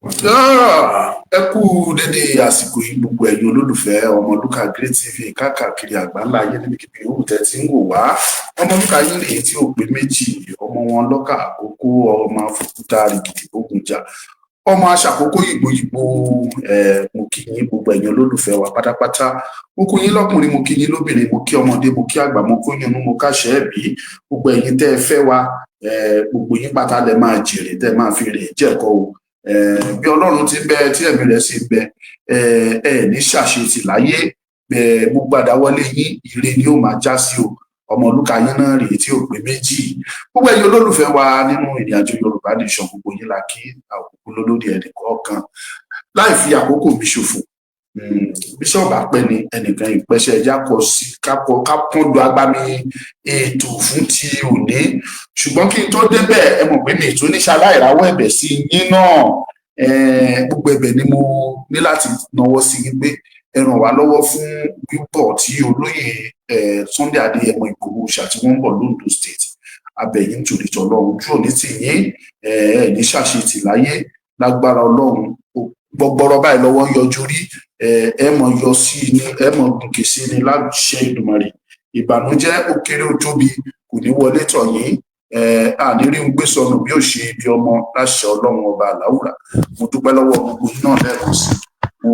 Ah, ẹ kú dédé àsìkò yìí, gbogbo ẹ̀yin olólùfẹ́ Ọmọlúkà Great TV káàkiri àgbáńlá ayé, níbikíbi yòówù tẹ́ ti ń wò wá. Ọmọlúkà yín rèé tí ò pé méjì, ọmọ wọn lọ́kà àkókò, ọmọ afọkúta rìgìdì bógun jà, ọmọ aṣàkókò yìgbòyìgbò. Ẹ mo kí yín, gbogbo ẹ̀yin olólùfẹ́ wa pátápátá. Mo kí yín lọ́kùnrin, mo kí yín lóbìnrin, mo kí ọmọdé, mo kí àgbà, mo kí yín, mo káṣẹ ẹbí. Gbogbo ẹ̀yin tẹ́ ẹ fẹ́ wa, gbogbo yín pátá lẹ máa jèrè, tẹ́ ẹ máa fi rè jẹ́kọ̀ọ́ o. Bí Ọlọ́run ti ń bẹ tí ẹ̀mí rẹ̀ sì ń bẹ, ẹ ní ṣàṣetì láyé. Gbogbo àdáwọ́lé yín, ire ni ó máa já sí o. Ọmọlúkà yín náà rèé tí ò pé méjì. Gbogbo ẹ̀yin olólùfẹ́ wa nínú ìrìn àjò Yorùbá Nation, gbogbo yín la kí, àkókò lólórí ẹnì kọ̀ọ̀kan. Láì fi àkókò mi ṣòfò, bíṣọ̀bù apẹ́ ni ẹnìkan ìpẹ́sẹ̀ ẹja kọ sí kápọ̀ kápọ́n lu agbami ètò fún ti òní. Ṣùgbọ́n kí n tó débẹ̀, ẹ mọ̀ pé mi ìtún ní ṣaláìráwọ́ ẹ̀bẹ̀ sí yín náà. Gbogbo ẹ̀bẹ̀ ni mo ní láti nawọ́ sí yín pé ẹ ràn wá lọ́wọ́ fún bíbọ̀ tí olóyè Sunday Adéyẹmọ Ìgbòho ṣà tí wọ́n ń bọ̀ l'Ondo State. Abẹ̀yìn nítorí tọlọ́run, ojú òní tì yín, ẹ ní ṣàṣetì láyé lágbára Ọlọ́run. Gbọgbọrọ báyìí lọ́wọ́ ń yọjú rí, ẹ mọ yọ sí i ní, ẹ mọ gòkè sí i ní láṣẹ Ìdùmarè. Ìbànújẹ́, ó kéré, ó tóbi, kò ní wọlé tọ̀ yín. Àní rí ń gbé sọnù bí ó ṣe ibi ọmọ láṣẹ Ọlọ́run ọba àláwùrà. Mo dúpẹ́ lọ́wọ́ gbogbo yín náà lẹ́ẹ̀kan sí. Mo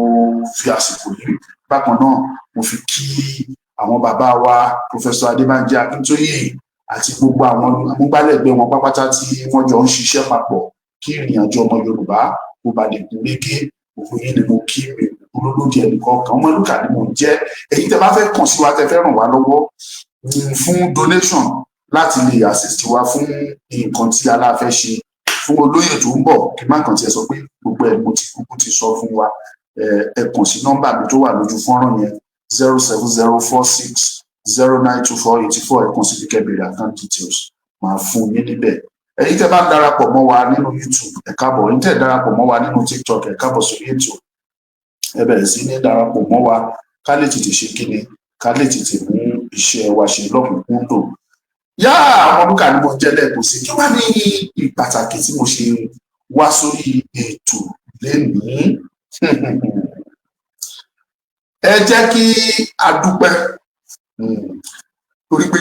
fi àsìkò yìí bákan náà, mo fi kí àwọn bàbá wa, Professor Adébánjí Akíntóyè, àti gbogbo àwọn amúgbálẹ́gbẹ̀ẹ́ wọn pápátá tí wọ́n jọ ń ṣiṣẹ́ papọ̀ kí ìrìn àjò ọmọ Yorùbá kó ba lè gún régé. Gbogbo yín ni mo kí mi olólódì ẹnìkọ̀ọ̀kan. Ọmọlúkà ni mò ń jẹ́. Èyí tẹ́ bá fẹ́ kàn sí wa, tẹ́ fẹ́ ràn wá lọ́wọ́ fún donation láti lè assist wa fún nǹkan tí aláfẹ́ ṣe fún olóyè tó ń bọ̀, kí má kàn tiẹ̀ sọ pé gbogbo ẹ̀ mo ti kúkú ti sọ fún wa. Ẹ kàn sí nọ́mbà mi tó wà lójú fọ́nrán yẹn, 07046092484. Ẹ kàn sí kẹ́ béèrè account details, máa fún yín níbẹ̀. Ẹ̀yin tẹ́ bá ń darapọ̀ mọ́ wa nínú YouTube, ẹ káàbọ̀. Ẹ̀yin tẹ́ darapọ̀ mọ́ wa nínú TikTok, ẹ káàbọ̀ sórí ètò. Ẹ bẹ̀rẹ̀ sí ní darapọ̀ mọ́ wa ká lè tètè ṣe kíni, ká lè tètè mú iṣẹ́ wa ṣe lọ́kùnkúndùn. Yá, Ọmọlúkà ni mo jẹ́ lẹ́ẹ̀kan sí. Kí wá ní ìpàtàkì tí mo ṣe wá sórí ètò lénìí? Ẹ jẹ́ kí a dúpẹ́, torí pé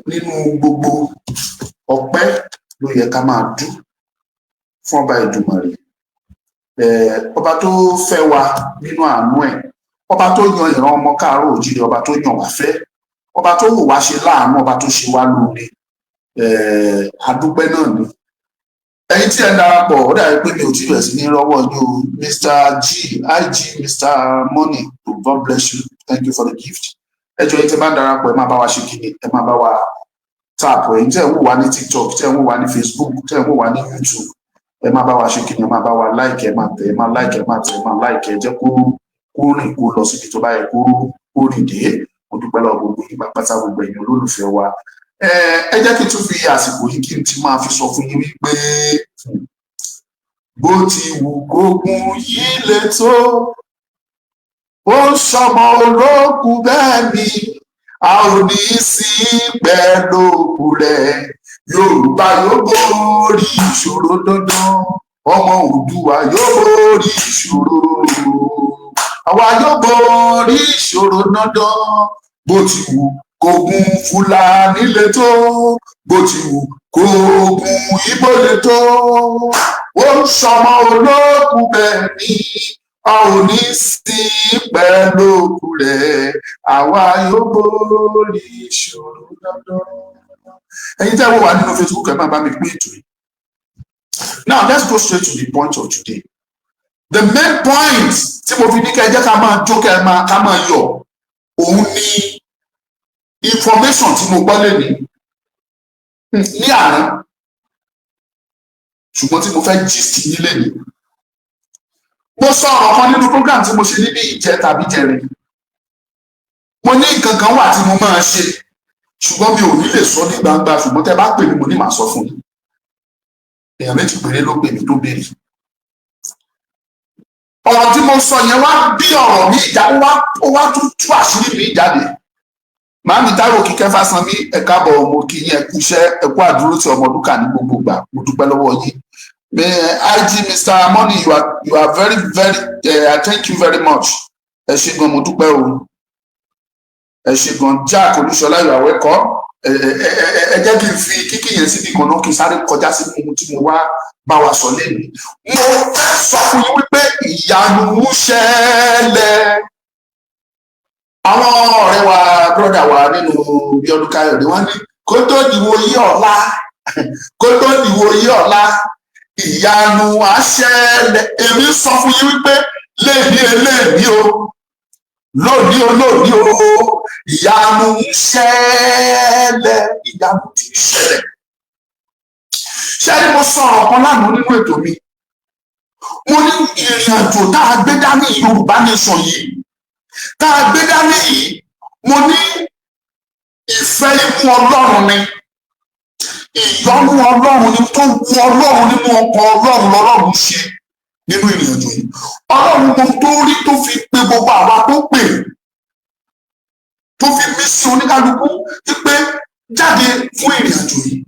nínú gbogbo ọpẹ́ ló yẹ ká máa dú fún ọba Èdùmàrè, ọba tó fẹ́ wa nínú àánú ẹ̀, ọba tó yan ìran ọmọ káàárọ̀ òjíire, ọba tó yàn wá fẹ́, ọba tó wò wá ṣe láàánú, ọba tó ṣe wá lóore. Adúpẹ́ náà ni. Ẹ̀yin tí ẹ ń darapọ̀, ó dàbí pé mi ò tí bẹ̀rẹ̀ sí ní rọ́wọ́ yín o. Mr G Ig, Mr Money, God bless you, thank you for the gift. Ẹ jọ̀ọ́, yín tí ẹ bá ń darapọ̀, ẹ máa bá wa ṣe kíni, ẹ máa bá wa tap. Ẹ̀yin tí ẹ ń wò wá ní TikTok, tí ẹ ń wò wá ní Facebook, tí ẹ ń wò wá ní YouTube, ẹ máa bá wa ṣe kíni, ẹ máa bá wa like, ẹ máa tẹ, ẹ máa like, ẹ máa tẹ, ẹ máa like. Ẹ jẹ́ kó rìn, kó lọ síbi tó bá yẹ kó rìn dé. Mo dúpẹ́ lọ́wọ́ gbogbo yín pátá, gbogbo ẹ̀yin olólùfẹ́ wa. Ẹ jẹ́ kí n tún fi àsìkò yìí, kí n ti máa fi sọ fún yín wípé bó ti wù kógun yìí le tó, ó ń ṣọmọ olókùn, bẹ́ẹ̀ ni a ò ní sí pẹ̀lú òkú rẹ̀. Yorùbá yóò borí ìṣòro dandan, ọmọ Oòduà yóò borí ìṣòro, àwa yóò borí ìṣòro dandan. Bó ti wù kógun Fúlàní le tó, bó ti wù kógun Ìgbò le tó, ó ń ṣọmọ olókùn, bẹ́ẹ̀ ni a ò ní sí pẹ̀lú òkú rẹ̀, àwa yóò borí ìṣòro dandan. Ẹ̀yin tẹ́ wò wá nínú Facebook, ẹ máa bá mi pín ètò yìí. Now let's go straight to the point of today. The main point tí mo fi ní kẹ́ ẹ jẹ́ ká máa jó, kẹ́ ẹ máa ká máa yọ̀, òun ni information tí mo gbọ́ lẹ́ni ní àná, ṣùgbọ́n tí mo fẹ́ gist yín lẹ́ni. Mo sọ ọ̀rọ̀ kan nínú program tí mo ṣe níbi ìjẹ tàbí jẹrin. Mo ní nǹkan kan wà tí mo máa ṣe, ṣùgbọ́n mi ò ní lè sọ ní gbangba, ṣùgbọ́n tẹ́ bá pè mí, mo ní màá sọ fún yín. Èèyàn méjì péré ló pè mí tó béèrè. Ọ̀rọ̀ tí mo sọ yẹn wá bí ọ̀rọ̀ mi ìjà, ó wá tún tú àṣírí mi jáde. Màámi Táíwò Kíkẹ́ Fásánmi, ẹ káàbọ̀, mo kí yín, ẹ kú iṣẹ́, ẹ kú àdúró tí Ọmọlúkà ní gbogbo ìgbà. Mo dúpẹ́ lọ́wọ́ yín. IG Mr. Money, you are very very I thank you very much. Ẹ ṣé gan, mo dúpẹ́ o, ẹ ṣé gan. Jack Olúṣọlá, you are welcome. Ẹ jẹ́ kí n fi kíkì yẹn síbi kan náà, kí n sáré kọjá sí ohun tí mo wá bá wa sọ lẹ́nu. Mo fẹ́ sọ fún yín wípé ìyanu ń ṣẹlẹ̀. Àwọn ọ̀rẹ́ wa, brother wa nínú Bíọ́dún Káyọ̀dé, wọ́n ní kó tó dìwò yí ọ̀la, kó tó dìwò yí ọ̀la, ìyanu á ṣẹlẹ̀. Èmi sọ fún yín wípé léèní eléèní o, lónìí o, lónìí o, ìyanu ń ṣẹlẹ̀, ìyanu ti ṣẹlẹ̀. Ṣé ni mo sọ ọ̀rọ̀ kan lánàá nínú ètò mi? Mo ní ìrìn àjò tá a gbé dání, Yorùbá Nation yìí tá a gbé dání yìí, mo ní ìfẹ́ imú Ọlọ́run ni, ìyọ́nú Ọlọ́run ni, tó wu Ọlọ́run nínú ọkàn Ọlọ́run lọ́lọ́run ṣe nínú ìrìn àjò yìí. Ọlọ́run mo tó rí tó fi pe gbogbo àwa tó pè, tó fi mí sí oníkálukú wípé jáde fún ìrìn àjò yìí.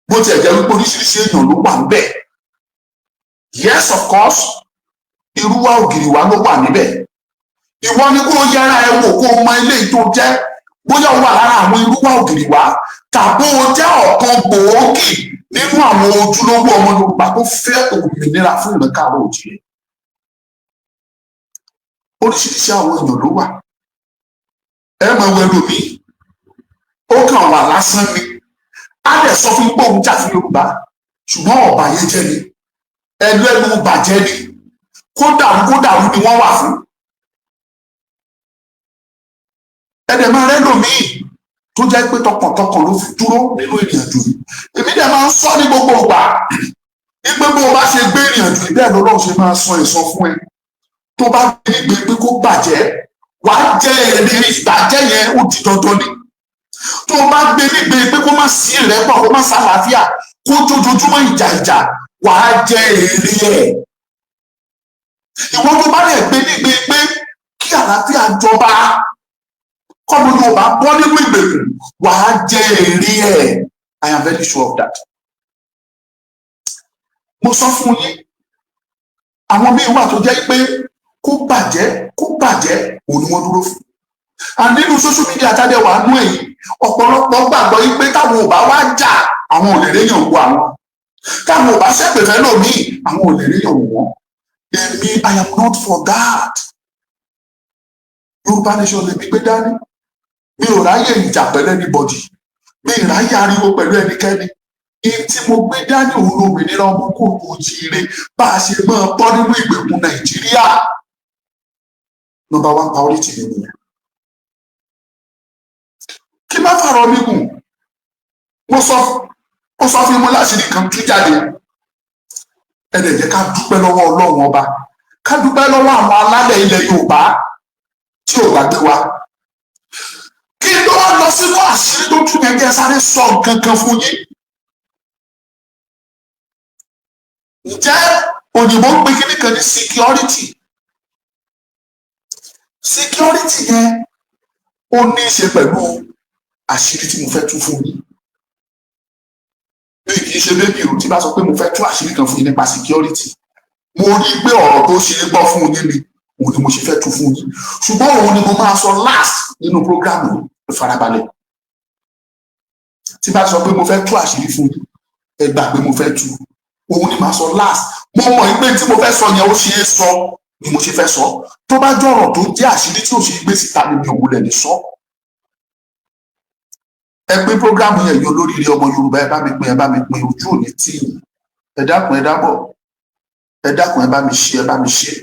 Bó tiẹ̀ jẹ́ wípé oríṣiríṣi èèyàn ló wà níbẹ̀, yes, of course, irú wa ògiri wa ló wà níbẹ̀. Ìwọ ni kó o yẹra ẹ wò, kó o mọ ilé tó jẹ́, bóyá o wà lára àwọn irú wa ògiri wa tàbí o jẹ́ ọ̀kan gbòógì nínú àwọn ojúlówó ọmọ Yorùbá tó fẹ́ òmìnira fún ìran káàárọ̀ òjìrè. Oríṣiríṣi àwọn èèyàn ló wà. Ẹ máa wọ ẹlòmíì, ó kàn wà lásán ni, á dẹ̀ sọ fún pé òun jà fún Yorùbá, ṣùgbọ́n ọ̀bàyéjẹ́ ni, ẹlẹ́nu bàjẹ́ ni, kó dàrú kó dàrú ni wọ́n wà fún. Ẹ̀dẹ̀ máa rẹ́ lòmíì tó jẹ́ pé tọkàntọkàn ló fi dúró nínú ìrìn àjò yìí. Èmi dẹ̀ máa ń sọ ní gbogbo ìgbà wípé bó o bá ṣe gbé ìrìn àjò yìí, bẹ́ẹ̀ lọ́lọ́run ṣe máa san ẹ̀san fún ẹ. Tó bá gbé nígbè pé kó bàjẹ́, wàá jẹ èrè ìbàjẹ́ yẹn, ó di dandan ni. Tó o bá gbé nígbè pé kó má sí ìrẹ́pọ̀, kó má sàlàáfíà, kó jójoojúmọ́ ìjà ìjà, wàá jẹ èrè ẹ̀. Ìwọ tó bá dẹ̀ gbé nígbè pé kí àlàáfíà jọba, kọ́mọ Yorùbá bọ́ nínú ìgbèkùn, wàá jẹ èrè ẹ̀. I am very sure of that. Mo sọ fún yín, àwọn míín wà tó jẹ́ pé kó bàjẹ́, kó bàjẹ́, òun ni wọ́n dúró fún. And nínú social media tádé wà nú èyí, ọ̀pọ̀lọpọ̀ gbàgbọ́ yìí pé táwọn ò bá wá jà, àwọn ò lè réyàn wo àwọn, táwọn ò bá ṣẹ́pẹ̀ fẹ́ lòmíì, àwọn ò lè réyàn wò wọ́n. Èmi, I am not for that. Yorùbá Nation lèmi gbé dání. Mi ò ráyè ìjà pẹ̀lú anybody, mi ì ráyè ariwo pẹ̀lú ẹnikẹ́ni. Ihun tí mo gbé dání òun lómìnira ọmọ káàárọ̀ oòjíire, bá a ṣe máa bọ́ nínú ìgbèkùn Nàìjíríà. Number one priority mi nìyẹn. Kí má fàrọ̀ mi gùn, mo sọ fún mi láṣìírí kan tú jáde. Ẹ dẹ̀ jẹ́ ká dúpẹ́ lọ́wọ́ Ọlọ́run Ọba, ká dúpẹ́ lọ́wọ́ àwọn alálẹ̀ ilẹ̀ Yorùbá tí ò gbàgbé wa. Kí ló wá lọ sínú àṣírí tó tún yẹn, jẹ́ sáré sọ nǹkan kan fún yín. Ǹjẹ́ òyìnbó ń pe kíní kan ní security? Security yẹn, ó ní í ṣe pẹ̀lú àṣírí tí mo fẹ́ tú fún yín. Mi kì í ṣe baby o. Tí bá sọ pé mo fẹ́ tú àṣírí kan fún yín nípa security, mo rí i pé ọ̀rọ̀ tó ṣe é gbọ́ fún yín ni, òun ni mo ṣe fẹ́ tú fún yín. Ṣùgbọ́n òun ni mo máa sọ last nínú program yìí. Farabalẹ̀. Tí bá sọ pé mo fẹ́ tú àṣírí fún yín, ẹ gbà pé mo fẹ́ tú, òun ni màá sọ last. Mo mọ̀ pé tí mo fẹ́ sọ yẹn, ó ṣe é sọ ni mo ṣe fẹ́ sọ. Tó bá jọ̀rọ̀ tó jẹ́ àṣírí tí ò ṣe é gbé síta ni, mi ò wulẹ̀ ní sọ. Ẹ pín program yẹn yóò lóríire ọmọ Yorùbá. Ẹ bá mi pín, ẹ bá mi pín. Ojú òní tí yìí. Ẹ dákun, ẹ dábọ̀, ẹ dákun, ẹ bá mi ṣe, ẹ bá mi ṣe.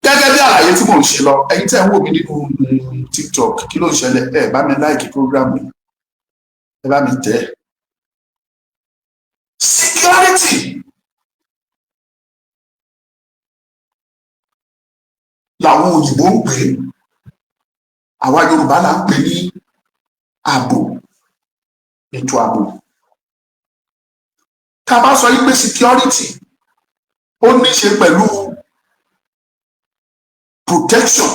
Gẹ́gẹ́ bí àlàyé tí mò ń ṣe lọ, ẹ̀yin tẹ́ ń wò mí nínú TikTok, kí ló ń ṣẹlẹ̀? Ẹ bá mi like program yìí, ẹ bá mi tẹ̀. Security làwọn òyìnbó ń pè é, àwa Yorùbá là ń pè ní ààbò, ètò ààbò. Tá a bá sọ yí pé security, ó ní í ṣe pẹ̀lú protection.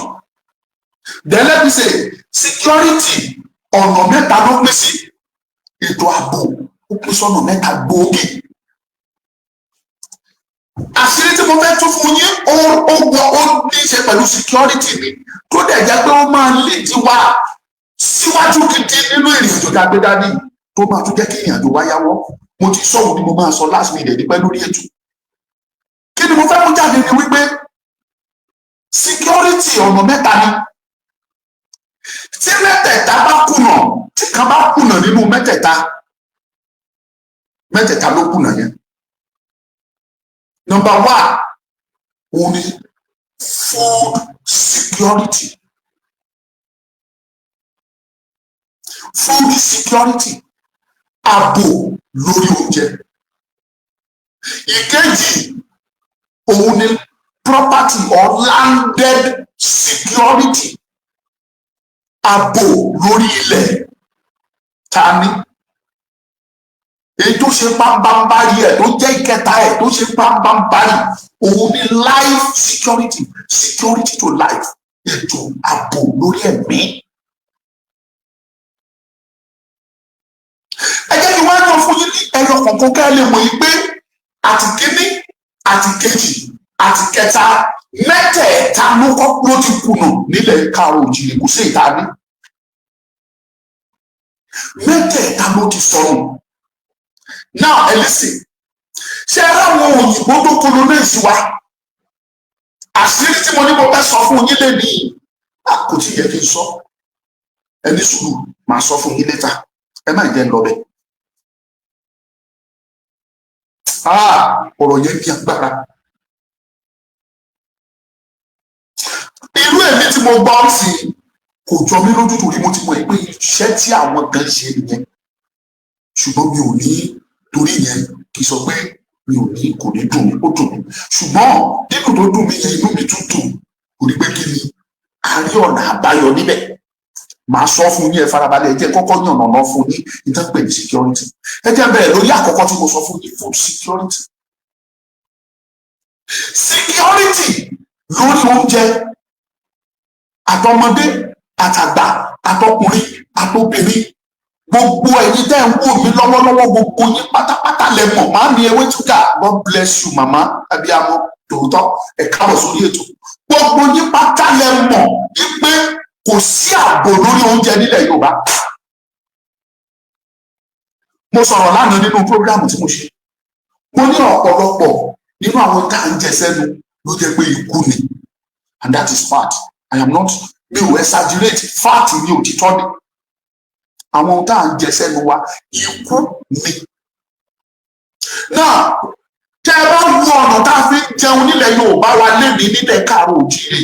Then let me say, security, ọ̀nà mẹ́ta ló pín sí. Ètò ààbò, Ó pín sọ́nà mẹ́ta gbòógì. Àṣírí tí mo fẹ́ tún fún yín, ó wọ, ó ní í ṣe pẹ̀lú security ni, tó dẹ̀ jẹ́ pé ó máa lead wa síwájú gidi nínú ìrìn àjò tá a gbé dání, tó máa tún jẹ́ kí ìrìn àjò wa yáwọ́. Mo ti sọ̀rọ̀ ni mo máa sọ last minute nípẹ́ lórí ètò. Kí ni mo fẹ́ mú jáde ni wípé security, ọ̀nà mẹ́ta ni. Tí mẹ́tẹ̀ẹ̀ta bá kùnà, tí kan bá kùnà nínú mẹ́tẹ̀ẹ̀ta, mẹ́tẹ̀ẹ̀ta ló kùnà yẹn. Number one, òun ni food security. Food security, ààbò lórí oúnjẹ. Ìkejì, òun ni property or landed security, ààbò lórí ilẹ̀ ta ní. Èyí tó ṣe pàmbámbárì ẹ̀, tó jẹ́ ìkẹta ẹ̀, tó ṣe pàmbámbárì, òun ni life security, security to life, ètò ààbò lórí ẹ̀mí. Ẹ jẹ́ kí wọ́n á yan fún yín ní ẹyọ kọ̀ọ̀kan kẹ́ ẹ lè mọ̀ yín pé àti kíní àti kejì àti kẹta, mẹ́tẹ̀ẹ̀ta ló kọ́ ló ti kùnà nílẹ̀ káàró òjìrì. Kò sí ìta ní mẹ́tẹ̀ẹ̀ta ló ti sọnù. Now ẹ listen, ṣé ẹ ráwọn òyìnbó tó colonize wa? Àṣírí tí mo ní mo fẹ́ sọ fún yín lẹ́nìí, kò tí yẹ kí n sọ. Ẹ ní sùúrù, màá sọ fún yín later. Ẹ má jẹ́ ń lọ bẹ́ẹ̀. Ọ̀rọ̀ yẹn ní agbára. Irú èmi tí mo gbọ́ sí kò jọ mí lójú, torí mo ti mọ̀ pé iṣẹ́ tí àwọn kan ṣe nìyẹn. Ṣùgbọ́n mi ò ní torí yẹn kì í sọ pé mi ò ní, kò ní dùn mí. Ó dùn mí, ṣùgbọ́n dídùn tó dùn mí yẹn, inú mi tún dùn torí pé kí ni, a rí ọ̀nà àbáyọ níbẹ̀. Màá sọ fún yín. Ẹ farabalẹ̀, ẹ jẹ́ kọ́kọ́ yànnàná fún yín ìtàn pè ní security. Ẹ jẹ́ bẹ̀rẹ̀ lórí àkọ́kọ́ tí mo sọ fún yín, food security. Security lórí oúnjẹ, àtọmọdé àtàgbà, àtọkùnrin àtobìnrin, gbogbo ẹ̀yin tẹ́ ń wò mí lọ́wọ́lọ́wọ́, gbogbo yín pátápátá lẹ mọ̀. Màámi Ewétúgà, God bless you, màmá abiyamọ tòótọ́, ẹ káàbọ̀ sórí ètò. Gbogbo yín pátá lẹ mọ̀ wípé kò sí ààbò lórí oúnjẹ nílẹ̀ Yorùbá. Mo sọ̀rọ̀ lánàá nínú program tí mo ṣe. Mo ní ọ̀pọ̀lọpọ̀ nínú àwọn tá à ń jẹ sẹ́nu ló jẹ́ pé ikú ni, and that is fact. I am not, mi ò exaggerate, fact ni, òtítọ́ ni. Àwọn tá à ń jẹ sẹ́nu wa, ikú ni. Now, tẹ́ ẹ bá wo ọ̀nà tá a fi ń jẹun nílẹ̀ Yorùbá wa lébi, nílẹ̀ káàró òjíire,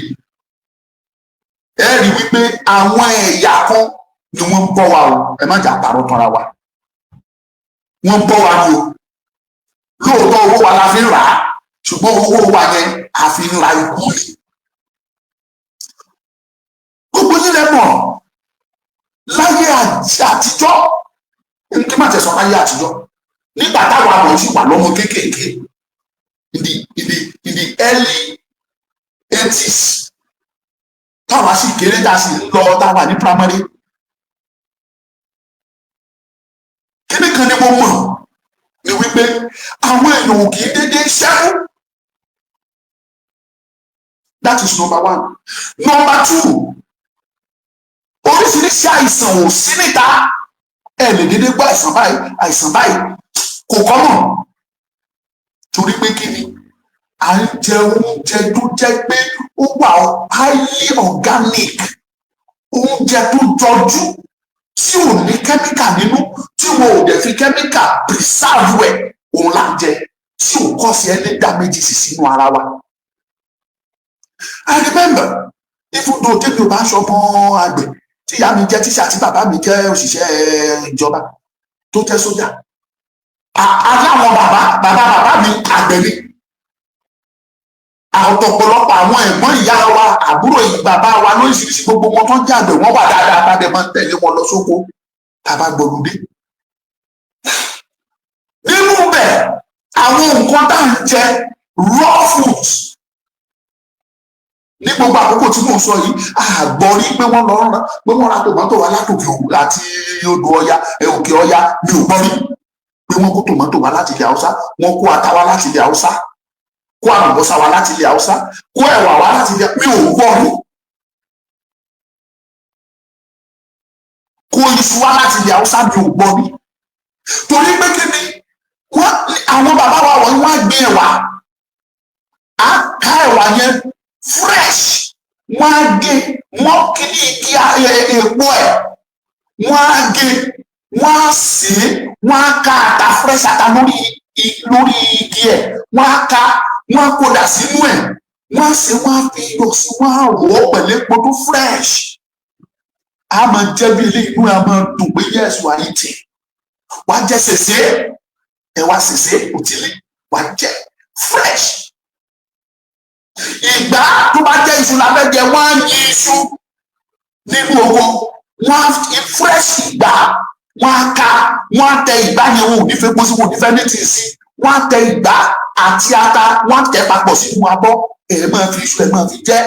ẹ rí wípé àwọn ẹ̀yà kan ni wọ́n ń bọ́ wa o. Ẹ má jà pàrọ̀ tanra wa, wọ́n ń bọ́ wa ni o. Lóòótọ́, owó wa la fi ń rà á, ṣùgbọ́n owó wa yẹn, a fi ń ra ikú ni. Gbogbo yín lẹ mọ̀, láyé àtijọ́, kí má tẹ̀sán, láyé àtijọ́, nígbà táwa àmọ̀ sí wà lọ́mọ kéékèèké, in the early 80s, táwa sì kéré, tá a sì ń lọ, táwa ní primary, kíní kan ni mo mọ̀ ni wípé àwọn èèyàn ò kì í dédé ṣẹ́kù. That is number one. Number two, oríṣiríṣi àìsàn ò sí níta. Ẹ lè dédé gbọ́ àìsàn báyìí, àìsàn báyìí, kò common, torí pé kí ni, à ń jẹ oúnjẹ tó jẹ́ pé ó wà highly organic, oúnjẹ tó jọjú, tí ò ní kẹ́míkà nínú, tí wọn ò dẹ̀ fi kẹ́míkà preserve ẹ̀, òun là ń jẹ, tí ò cause any damages sínú ara wa. I remember, even though tèmi ò bá ṣọmọ àgbẹ̀, tí ìyá mi jẹ́ tíṣà, tí bàbá mi jẹ́ òṣìṣẹ́ ìjọba tó jẹ́ sójà, aláwọn bàbá bàbá bàbá mi àgbẹ̀ ni. Ọ̀pọ̀lọpọ̀ àwọn ẹ̀gbọ́n ìyá wa, àbúrò bàbá wa lóríṣiríṣi, gbogbo wọn tó ń jẹ́ àgbẹ̀, wọ́n wà dáadáa, bá dẹ̀ máa ń tẹ̀lé wọn lọ sóko tá a bá gbọ́ludé. Nínú bẹ̀, àwọn nǹkan tá à ń jẹ, raw foods, ní gbogbo àkókò tí mò ń sọ yìí, àgbọ̀ rí pé wọ́n lọ rán pé wọ́n ra tòmátò wa látòkè òkú àti odò Ọya, òkè Ọya, mi ò gbọ́ rí. Pé wọ́n kó tòmátò wá láti ilẹ̀ Haúsá, wọ́n kó ata wá láti ilẹ̀ Haúsá, kó àlùbọ́sà wá láti ilẹ̀ Haúsá, kó ẹ̀wà wá láti ilẹ̀, mi ò gbọ́ rí. Kó iṣu wá láti ilẹ̀ Haúsá, mi ò gbọ́ rí. Torí pé kí ni wọ́n, àwọn bàbá wa wọ̀nyí, wọ́n á gbin ẹ̀wà, á ká ẹ̀wà yẹn fresh, wọ́n á gé, wọ́n kí ní igi èpo ẹ̀, wọ́n á gé, wọ́n á sè é, wọ́n á ká ata fresh, ata lórí igi ẹ̀, wọ́n á ká, wọ́n á kó dà sínú ẹ̀, wọ́n á sè, wọ́n á fi iyọ̀ sí, wọ́n á rò ó pẹ̀lú epo tó fresh. A máa jẹ́ bí ilé, inú ẹ̀ á máa dùn pé yes, wà á eating. Wà á jẹ sèse, ẹ̀wà sèse òtílé, wà á jẹ fresh. Ìgbà tó bá jẹ́ iṣu la fẹ́ jẹ, wọ́n á yin iṣu nínú oko, wọ́n á fi fresh ìgbà, wọ́n á ká, wọ́n á tẹ ìgbà yẹn, wọn ò ní fẹ́ pósí, wọn ò ní fẹ́ ní tì sí, wọ́n á tẹ ìgbà àti ata, wọ́n á tẹ papọ̀ sínú abọ́, ẹ̀ máa fi iṣu, ẹ̀ máa fi jẹ.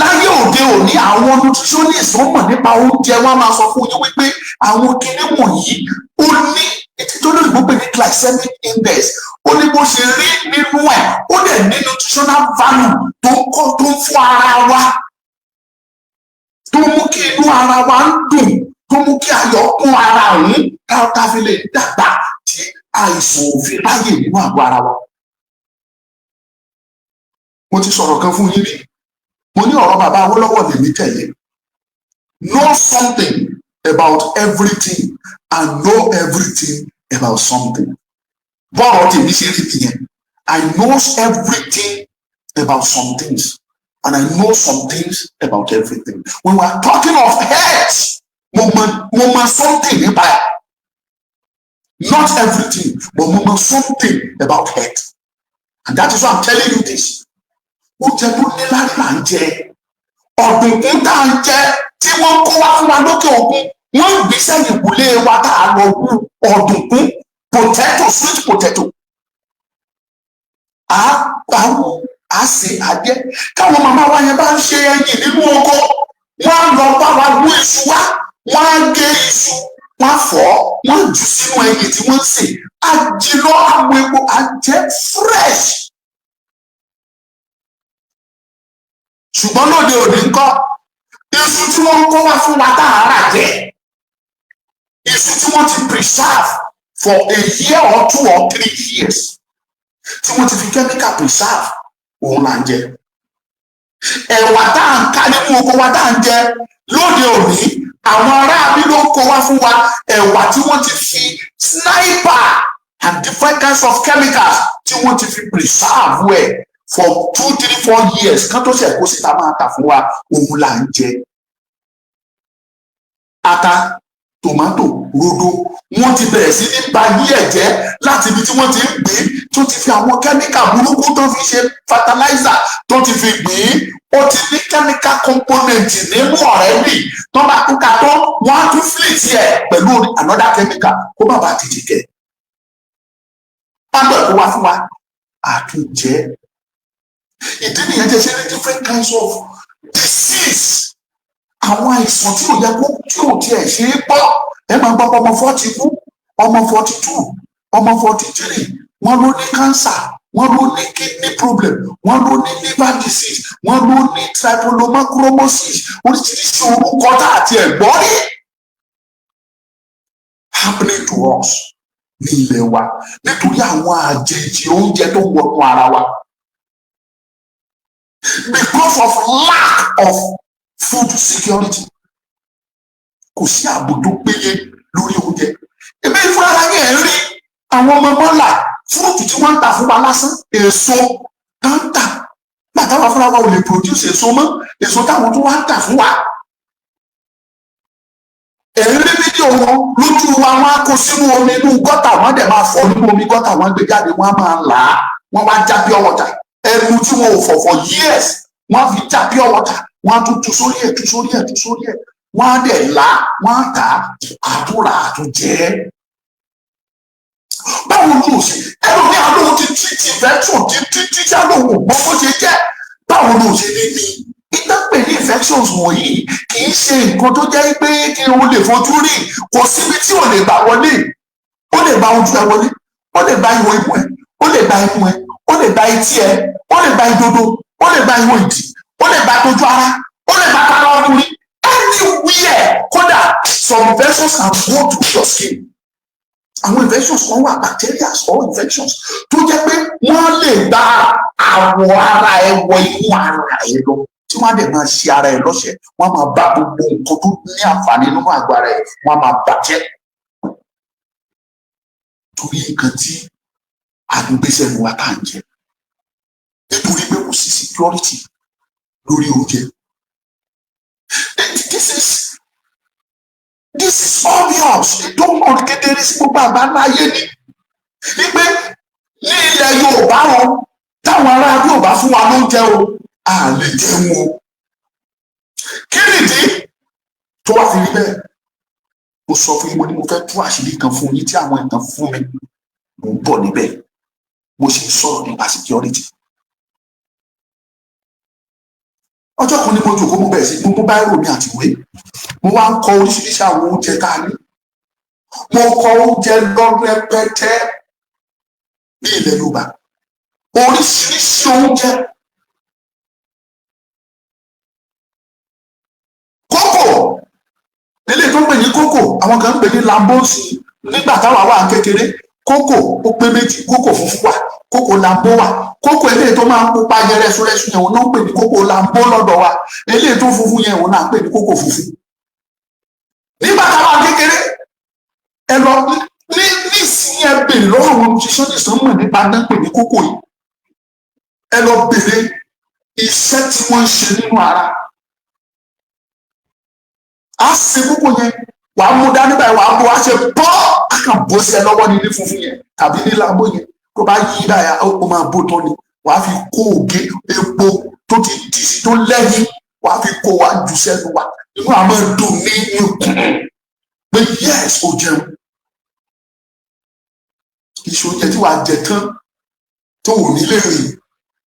Láyé òde òní, àwọn nutritionist, wọ́n mọ̀ nípa oúnjẹ, wọ́n máa sọ fún yín wípé àwọn kinní wọ̀nyí, ó ní etí tó lóyìnbó pè ní glycemic index, ó ní bó ṣe rí nínú ẹ̀, ó dẹ̀ ní nutritional value tó ń kọ́, tó ń fún ara wa, tó mú kí inú ara wa ń dùn, tó mú kí ayọ̀ kún ara òun, ká fi lè dàgbà, tí àìsàn ò fi ráyè nínú àgọ́ ara wa. Mo ti sọ̀rọ̀ kan fún yín rí, mo ní ọ̀rọ̀ bàbá Awólọ́wọ̀ lèmi tẹ̀lé: know something about everything and know everything about something. Bọ́ọ̀rọ̀ tèmi ṣe rí nìyẹn. I know everything about some things and I know some things about everything. When we are talking of health, mo mọ something nípa ẹ̀, not everything, but mo mọ something about health, and that is why I'm telling you this. Oúnjẹ tó ní lárí là ń jẹ. Ọ̀dùnkún tá à ń jẹ tí wọ́n kó wá fún wa lókè òkun, wọ́n ń gbé sẹ́yìn ìkúlé wa tá a lọ wú ọ̀dùnkún, potato, sweet potato, à á wú, à sè, àjẹ. Káwọn màmá wa yẹn bá ń ṣe ẹyìn nínú oko, wọ́n á lọ bá wa wú iṣu wá, wọ́n á gé iṣu, wọ́n á fọ̀, wọ́n á jù sínú ẹyìn tí wọ́n ń sè, á jiná, àwọn epo, á jẹ fresh. Ṣùgbọ́n lóde òní ńkọ́? Iṣu tí wọ́n ń kó wá fún wa tá a rà jẹ, iṣu tí wọ́n ti preserve for a year or 2 or 3 years, tí wọ́n ti fi chemical preserve, òun là ń jẹ. Ẹ̀wà tá à ń ká nínú oko wa tá à ń jẹ lóde òní, àwọn aráabí ló ń kó wá fún wa, ẹ̀wà tí wọ́n ti fi sniper and different kinds of chemicals tí wọ́n ti fi preserve ẹ̀ for 2, 3, 4 years kán tó ṣe kó síta máa tà fún wa, òun là ń jẹ. Ata, tòmátò, rodo, wọ́n ti bẹ̀rẹ̀ sí ní ba yí ẹ̀ jẹ́ láti ibi tí wọ́n ti ń gbìn, tó ti fi àwọn kẹ́míkà burúkú tó fi ṣe fertilizer tó ti fi gbìn, ó ti ní chemical component nínú already. Tó bá tún ká tó, wọ́n á tún flit ẹ̀ pẹ̀lú another chemical kó má bàa tètè kẹ̀. Pátọ̀ ẹ̀kọ́ wá fún wa, àtúnjẹ. Ìdí nìyẹn jẹ́ ṣe ní different kinds of disease, àwọn àìsàn tí ò yẹ kó, tí ò tiẹ̀ ṣe é gbọ́. Ẹ máa gbọ́ pé ọmọ 40 kú, ọmọ 42, ọmọ 43, wọ́n ló ní cancer, wọ́n ló ní kidney problem, wọ́n ló ní liver disease, wọ́n ló ní tripolomachromosis, oríṣiríṣi orúkọ tá àti ẹ̀gbọ́n rí happening to us ní ilẹ̀ wa nítorí àwọn àjèjì oúnjẹ tó wọnú ara wa, because of lack of food security. Kò sí ààbò tó péye lórí oúnjẹ. Ebi fúnra yẹn ń rí àwọn ọmọ mọ́là, fruit tí wọ́n ń tà fún wa lásán, èso tó ń tà gbàtà wà fúnra wa ò lè produce èso mọ́, èso táwọn tó wá ń tà fún wa, ẹ̀rí rí fídíò wọn lójú wa, wọn á kó sínú omi inú gọ́tà, wọn dẹ̀ máa fọ nínú omi gọ́tà, wọn gbé jáde, wọn á máa là á, wọn wá já pure water, ẹnu tí wọn ò fọ̀ for years, wọn á fi já pure water, wọn á tún tú sórí ẹ̀, tú sórí ẹ̀, tú sórí ẹ̀, wọn á dẹ̀ là á, wọn á tà á, àtúrà, àtúnjẹ. Báwo ló ṣe ẹlòmíà lóun ti treat infection títí tí lóun ò gbọ́ bó ṣe jẹ́? Báwo ló ṣe ní ní Ìtàpè ní infections wọ̀nyí kì í ṣe nǹkan tó jẹ́ pé kí o lè fojú rí. Kò síbi tí ò lè gbà wọlé. Ó lè gba ojú ẹ wọlé, ó lè gba ihò imú ẹ, ó lè gba imú ẹ, ó lè gba etí ẹ, ó lè gba ìdodo, ó lè gba ihò ìdí, ó lè gba tójú ara, ó lè gba tara ọkùnrin, anywhere. Kódà, some infections can go through your skin. Àwọn infections kan wà, bacteria or infections, tó jẹ́ pé wọ́n lè gba àwọ̀ ara ẹ wọ inú ara ẹ lọ, tí wọ́n á dẹ̀ máa ṣe ara ẹ lọ́ṣẹ̀. Wọ́n á máa bà gbogbo nǹkan tó ní àǹfààní nínú àgọ́ ara ẹ, wọ́n á máa bàjẹ́ torí nǹkan tí a ń gbé sẹ́nu wa tá à ń jẹ, nítorí pé kò sí security lórí oúnjẹ. This is obvious tó hàn kedere sí gbogbo àgbáńlá ayé ni wípé ní ilẹ̀ Yorùbá o, táwọn ará Yorùbá fún wa lóúnjẹ o, a lè jẹun o. Kí nìdí tó wá fi rí bẹ́ẹ̀? Mo sọ fún yín, mo ní mo fẹ́ tú àṣírí kan fún yín tí àwọn ìtàn fún mi. Mo ń bọ̀ níbẹ̀. Mo sì ń sọ̀rọ̀ nípa security. Ọjọ́ kan ní mo jòkó, mo bẹ̀rẹ̀ sí mo mú biro mi àti ìwé, mo wá ń kọ oríṣiríṣi àwọn oúnjẹ tá a ní. Mo kọ oúnjẹ lọ rẹpẹtẹ ní ilẹ̀ Yorùbá, oríṣiríṣi oúnjẹ. Kókò, eléyìí tó ń pè ní kókò, àwọn kan ń pè ní lambosi. Nígbà táwa wà kékeré, kókò ó pé méjì. Kókò funfun wà, kókò lambo wà. Kókò eléyìí tó máa ń pupa yẹn rẹ́súrẹ́sú yẹn, òun náà ń pè ní kókò lambo lọ́dọ̀ wa. Eléyìí tó funfun yẹn, òun náà ń pè ní kókò funfun. Nígbà táwa kékeré, ẹ lọ ní nísìnyí, ẹ bèrè lọ́wọ́ àwọn nutritionist mọ̀ nípa náà pè ní kókò yìí. Ẹ lọ bèrè iṣẹ́ tí wọ́n ń ṣe nínú ara. Á ṣe kókò yẹn, wàá mú dání báyìí, wàá bó wàá ṣe pọ́, á kàn bó sí ẹ lọ́wọ́ ní ní funfun yẹn tàbí ní lambo yẹn. Tó bá yí báyà, ó máa bó tán ni. Wàá fi kó ògé epo tó ti dì sí tó lẹ́yìn, wàá fi kó wàá jù sẹ́nu wa. Inú àmọ́ dùn ní ikùn pé yes, ó jẹun. Iṣu oúnjẹ tí wàá jẹ tán tó ò ní lè rìn,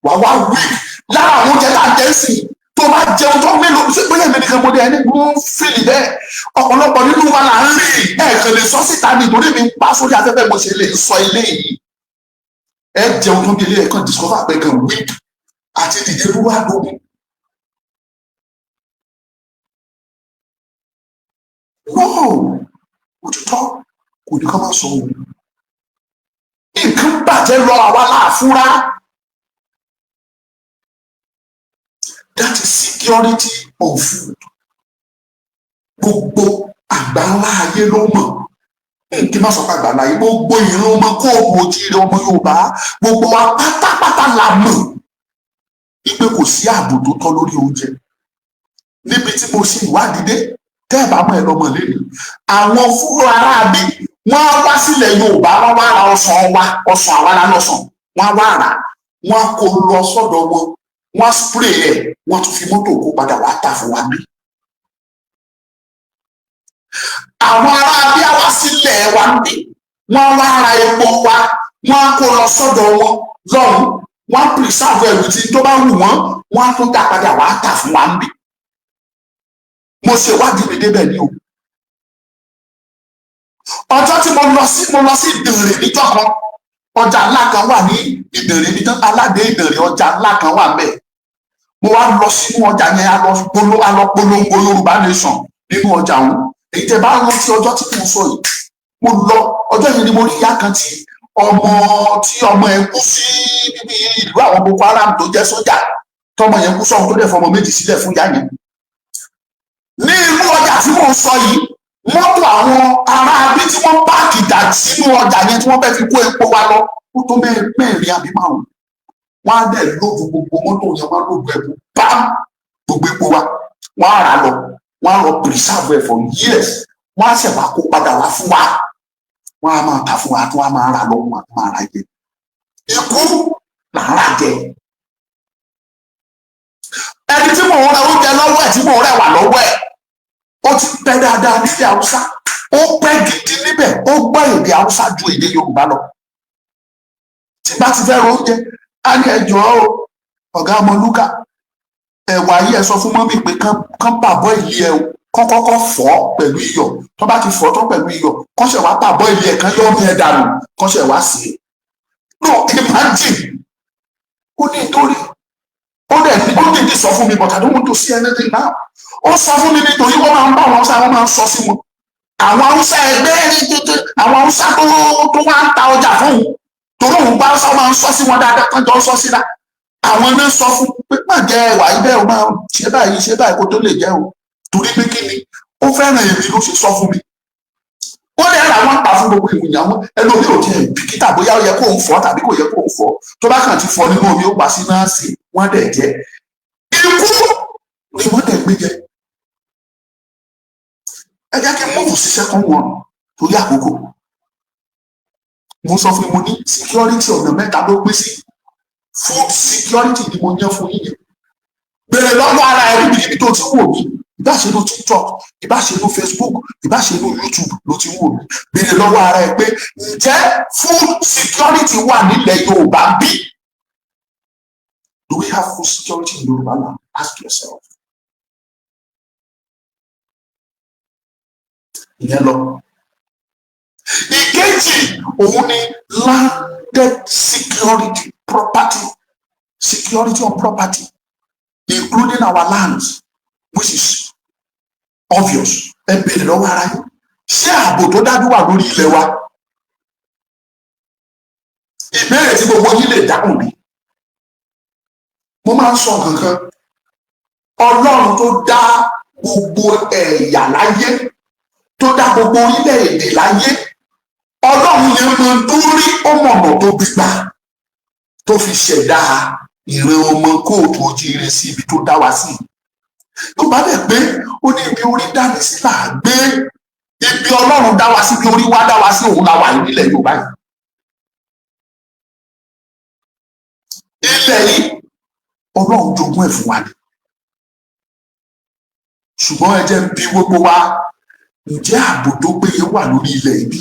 wàá wá weak. Lára àwọn oúnjẹ tá à ń jẹ sí, tó bá jẹun tó mélòó, ṣé bóyá èmi nìkan mo dé ẹni mo ń feel bẹ́ẹ̀? Ọ̀pọ̀lọpọ̀ nínú wa là ń rí ẹ̀ẹ̀kan lè sọ síta nítorí mi ń pa sórí afẹ́fẹ́, mo ṣe lè sọ ilé yìí. Ẹ jẹun tó bí ilé ẹ̀kan, discover pé kan weak àti dìde dúró àdógún. No, òtítọ́ kò ní ká má sọ òun. Nǹkan bàjẹ́ lọ, àwa láàfúrá. That is security of food. Gbogbo àgbáńlá ayé ló mọ̀. Kí n má sọ pé àgbáńlá ayé, gbogbo ìran ọmọ kóòtù òjíire, ọmọ Yorùbá, gbogbo wa pátápátá la mọ̀ wípé kò sí ààbò tó tọ́ lórí oúnjẹ. Níbi tí mo ṣe ìwádìí dé, tẹ́ ẹ̀ bá mọ̀, ẹ lọ́mọ lẹ́nu, àwọn fúnra ara bí wọ́n á wá sílẹ̀ Yorùbá, wọ́n wá ra ọsàn wa, ọsàn àwa la lọ́sàn, wọ́n á wá rà, wọ́n á kó lọ sọ́dọ̀ wọn, wọ́n á spray ẹ̀, wọ́n tún fi mọ́tò kó padà wá tà fún wa bí. Àwọn ará bí á wá sílẹ̀ wa ń bí, wọ́n á wá ra epo wa, wọ́n á kó lọ sọ́dọ̀ wọn lọ́hùn, wọ́n á preserve ẹ̀rù tí tó bá wù wọ́n, wọ́n á tún dá padà wá tà fún wa ń bí. Mo ṣe ìwádìí mi débẹ̀ ni o. Ọjọ́ tí mo lọ sí Ìdànrè níjọ́ kan, ọjà ńlá kan wà ní Ìdànrè níjọ́ aládé Ìdànrè, ọjà ńlá kan wà ńbẹ̀. Mo wá lọ sínú ọjà yẹn, a lọ polongo Yorùbá Nation nínú ọjà ọ̀hún. Èyí tẹ́ bá rántí ọjọ́ tí mo sọ yìí, mo lọ ọjọ́ yẹn ni mo rí ìyá kan tí ọmọ ẹ̀ kú sí bíbí ìlú àwọn Boko Haram, tó jẹ́ sójà, tọmọ yẹn kú sọ́run, tó dẹ̀ fọmọ méjì sílẹ̀ fún ìyá yẹn. Ní inú ọjà tí mò ń sọ yìí, mọ́tò àwọn ará abí tí wọ́n park dà sínú ọjà yẹn, tí wọ́n fẹ́ fi kó epo wa lọ, ó tó mẹ́rin àbí márùn. Wọ́n á dẹ̀ load gbogbo mọ́tò yẹn, wọ́n á load ẹ̀kú bám gbogbo epo wa, wọ́n á rà lọ, wọ́n á lọ preserve ẹ̀ for years, wọ́n á ṣẹ̀ wá kó padà wá fún wa, wọ́n á máa tà fún wa, tí wọ́n á máa rà lọ́wọ́, wọ́n á máa rà jẹ. Ikú là ń rà jẹ. Ẹni tí mò ń ra oúnjẹ lọ́wọ́ ẹ̀, tí mò ń rẹwà lọ́wọ́ ẹ̀, ó ti pẹ́ dáadáa nílẹ̀ Haúsá, ó pẹ́ gidi níbẹ̀, ó gbọ́ èdè Haúsá ju èdè Yorùbá lọ. Tí bá ti fẹ́ ra oúnjẹ, á ní, "Ẹ jọ̀ọ́ o, ọ̀gá Ọmọlúkà, Ẹ̀wà yìí, ẹ sọ fún mummy pé kán parboil ẹ̀ o, kán kọ́kọ́ fọ̀ pẹ̀lú iyọ̀. Tó bá ti fọ̀ tán pẹ̀lú iyọ̀, kán ṣẹ̀ wá parboil ẹ̀, kán yọ omi ẹ̀ dànù, kán ṣẹ̀ wá sí i. No, imagine. Ó ní nítorí ó dẹ̀ ó dìde sọ fún mi, but I don't want to see anything now. Ó sọ fún mi nítorí wọ́n máa ń bá àwọn Haúsá, wọ́n máa ń sọ sí wọn, àwọn Haúsá ẹgbẹ́ tètè, àwọn Haúsá tó wá ń ta ọjà fún òun, torí òun bá Haúsá máa ń sọ sí wọn dáadáa, kán jọ ń sọ síra. Àwọn náà sọ fún pé má jẹ ẹwà ibẹ̀ o, máa ṣe báyìí, ṣe báyìí kó tó lè jẹ o. Torí pé kí ni? Ó fẹ́ràn èmi ló ṣe sọ fún mi. Ó lè ra wọn pa fún gbogbo ìwòyàn. Àwọn ẹlòmíì ò tiẹ̀ bìkítà bóyá ó yẹ kó ń fọ̀ tàbí kò yẹ kó ń fọ̀. Tó bá kàn ti fọ̀ nínú omi, ó pa sí náà sí, wọ́n dẹ̀ jẹ. Ikú ni wọ́n dẹ̀ gbé jẹ. Ẹ jẹ́ kí n move sí second one torí àkókò. Mo sọ fún mi, mo ní security, ọ̀nà mẹ́ta ló pín sí. Food security ni mo yán fún yín yẹn. Bèrè lọ́wọ́ ara ẹ níbi tó ti wò mí, ìbá ṣe inú TikTok, ìbá ṣe inú Facebook, ìbá ṣe inú YouTube ló ti wò mí. Bèrè lọ́wọ́ ara ẹ pé, ǹjẹ́ food security wà nílẹ̀ Yorùbá bí? Do we have food security in Yorùbá land? Ask yourself. Ìyẹn lọ. Ìkejì, òun ni landed security, property security, on property, including our lands, which is obvious. Ẹ bèrè lọ́wọ́ ara yín, ṣé ààbò tó dájú wà lórí ilẹ̀ wa? Ìbéèrè tí gbogbo yín lè dáhùn ni. Mo máa ń sọ kankan, Ọlọ́run tó dá gbogbo ẹ̀yà láyé, tó dá gbogbo orílẹ̀-èdè láyé, Ọlọ́run yẹn mọ tó rí, ó mọ̀nà tó gbígbà tó fi ṣẹ̀dá ìran ọmọ káàárọ̀ oòjíire sí ibi tó dá wa sí. Tó bá dẹ̀ pé ó ní ibi orí dání sí là á gbé. Ibi Ọlọ́run dá wa sí, ibi orí wa dá wa sí, òun la wà yìí nílẹ̀ Yorùbá yìí. Ilẹ̀ yìí, Ọlọ́run jogún ẹ̀ fún wa ni. Ṣùgbọ́n ẹ jẹ́ ń bi gbogbo wa, ǹjẹ́ ààbò tó péye wà lórí ilẹ̀ yìí bí?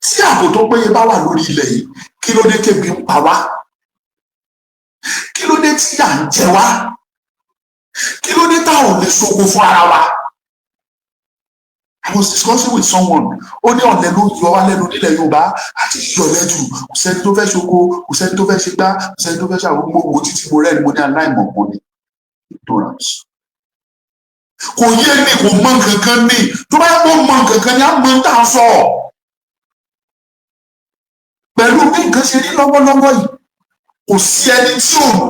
Tí ààbò tó péye bá wà lórí ilẹ̀ yìí, kí ló dé kébi ń pa wá? Kí ló dé tí à ń jẹ wá? Kí ló dé tá ò lè ṣoko fún ara wa? I was discussing with someone, ó ní ọ̀lẹ ló ń yọ wá lẹ́nu nílẹ̀ Yorùbá àti yọ̀lẹ́ jù. Kò sẹ́ni tó fẹ́ ṣoko, kò sẹ́ni tó fẹ́ ṣe gbá, kò sẹ́ni tó fẹ́ ṣàwọn. Mo wò títí, mo rẹ́ni, mo ní aláìmọ̀kan ni, ignorance. Kò yé ni, kò mọ nǹkankan ní. Tó bá yẹ kó mọ nǹkankan ní, á mọ tá a sọ. Pẹ̀lú bí nǹkan ṣe rí lọ́wọ́lọ́wọ́ yìí, kò sí ẹni tí ò wù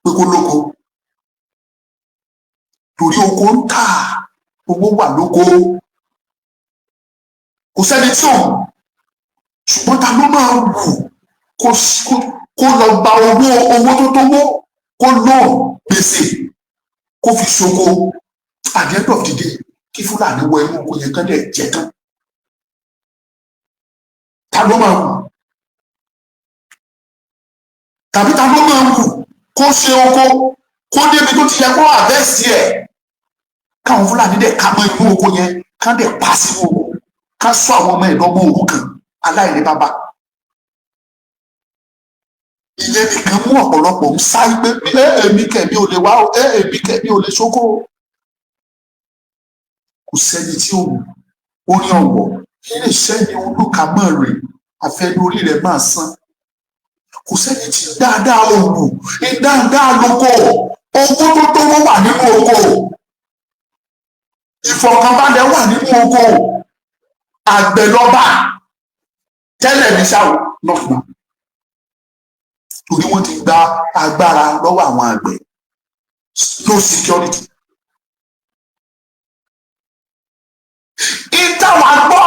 pé kó lóko, torí oko ń tà, owó wà lóko. Kò sẹ́ni tí ò wù. Ṣùgbọ́n ta ló máa wù kó lọ gba owó, owó tó tówó, kó lọ gbèsè, kó fi ṣoko? At the end of the day, kí Fúlàní wọ inú oko yẹn, kán dẹ̀ jẹ tán. Ta ló máa wù? Tàbí ta ló máa wù kó ṣe oko, kó débi tó ti yẹ kó harvest ẹ̀, káwọn Fúlàní dẹ̀ ká mọ́ inú oko yẹn, ká dẹ̀ pa sínú oko, ká sọ àwọn ọmọ ẹ̀dọ́gbọ̀n òrukàn, aláìní bàbá? Ìyẹn nìkan mú ọ̀pọ̀lọpọ̀ ń sáré pé ẹ èmi kẹ̀mí ò lè wá o, ẹ èmi kẹ̀mí ò lè ṣókó. Kò sẹ́ni tí ò wù. Orin ọ̀wọ̀ kí lè sẹ́ni olùkàmọ́ rẹ̀ àfẹnú orí rẹ̀ máa san. Kò sẹ́ni tí dáadáa ò wù ní dáadáa lóko. Owó tó tówó wà nínú oko, ìfọ̀kànbalẹ̀ wà nínú oko. Àgbẹ̀ lọ́ba tẹ́lẹ̀ ní sáwọ́, not now, torí wọ́n ti gba agbára lọ́wọ́ àwọn àgbẹ̀. No security. Ìtawà gbọ́,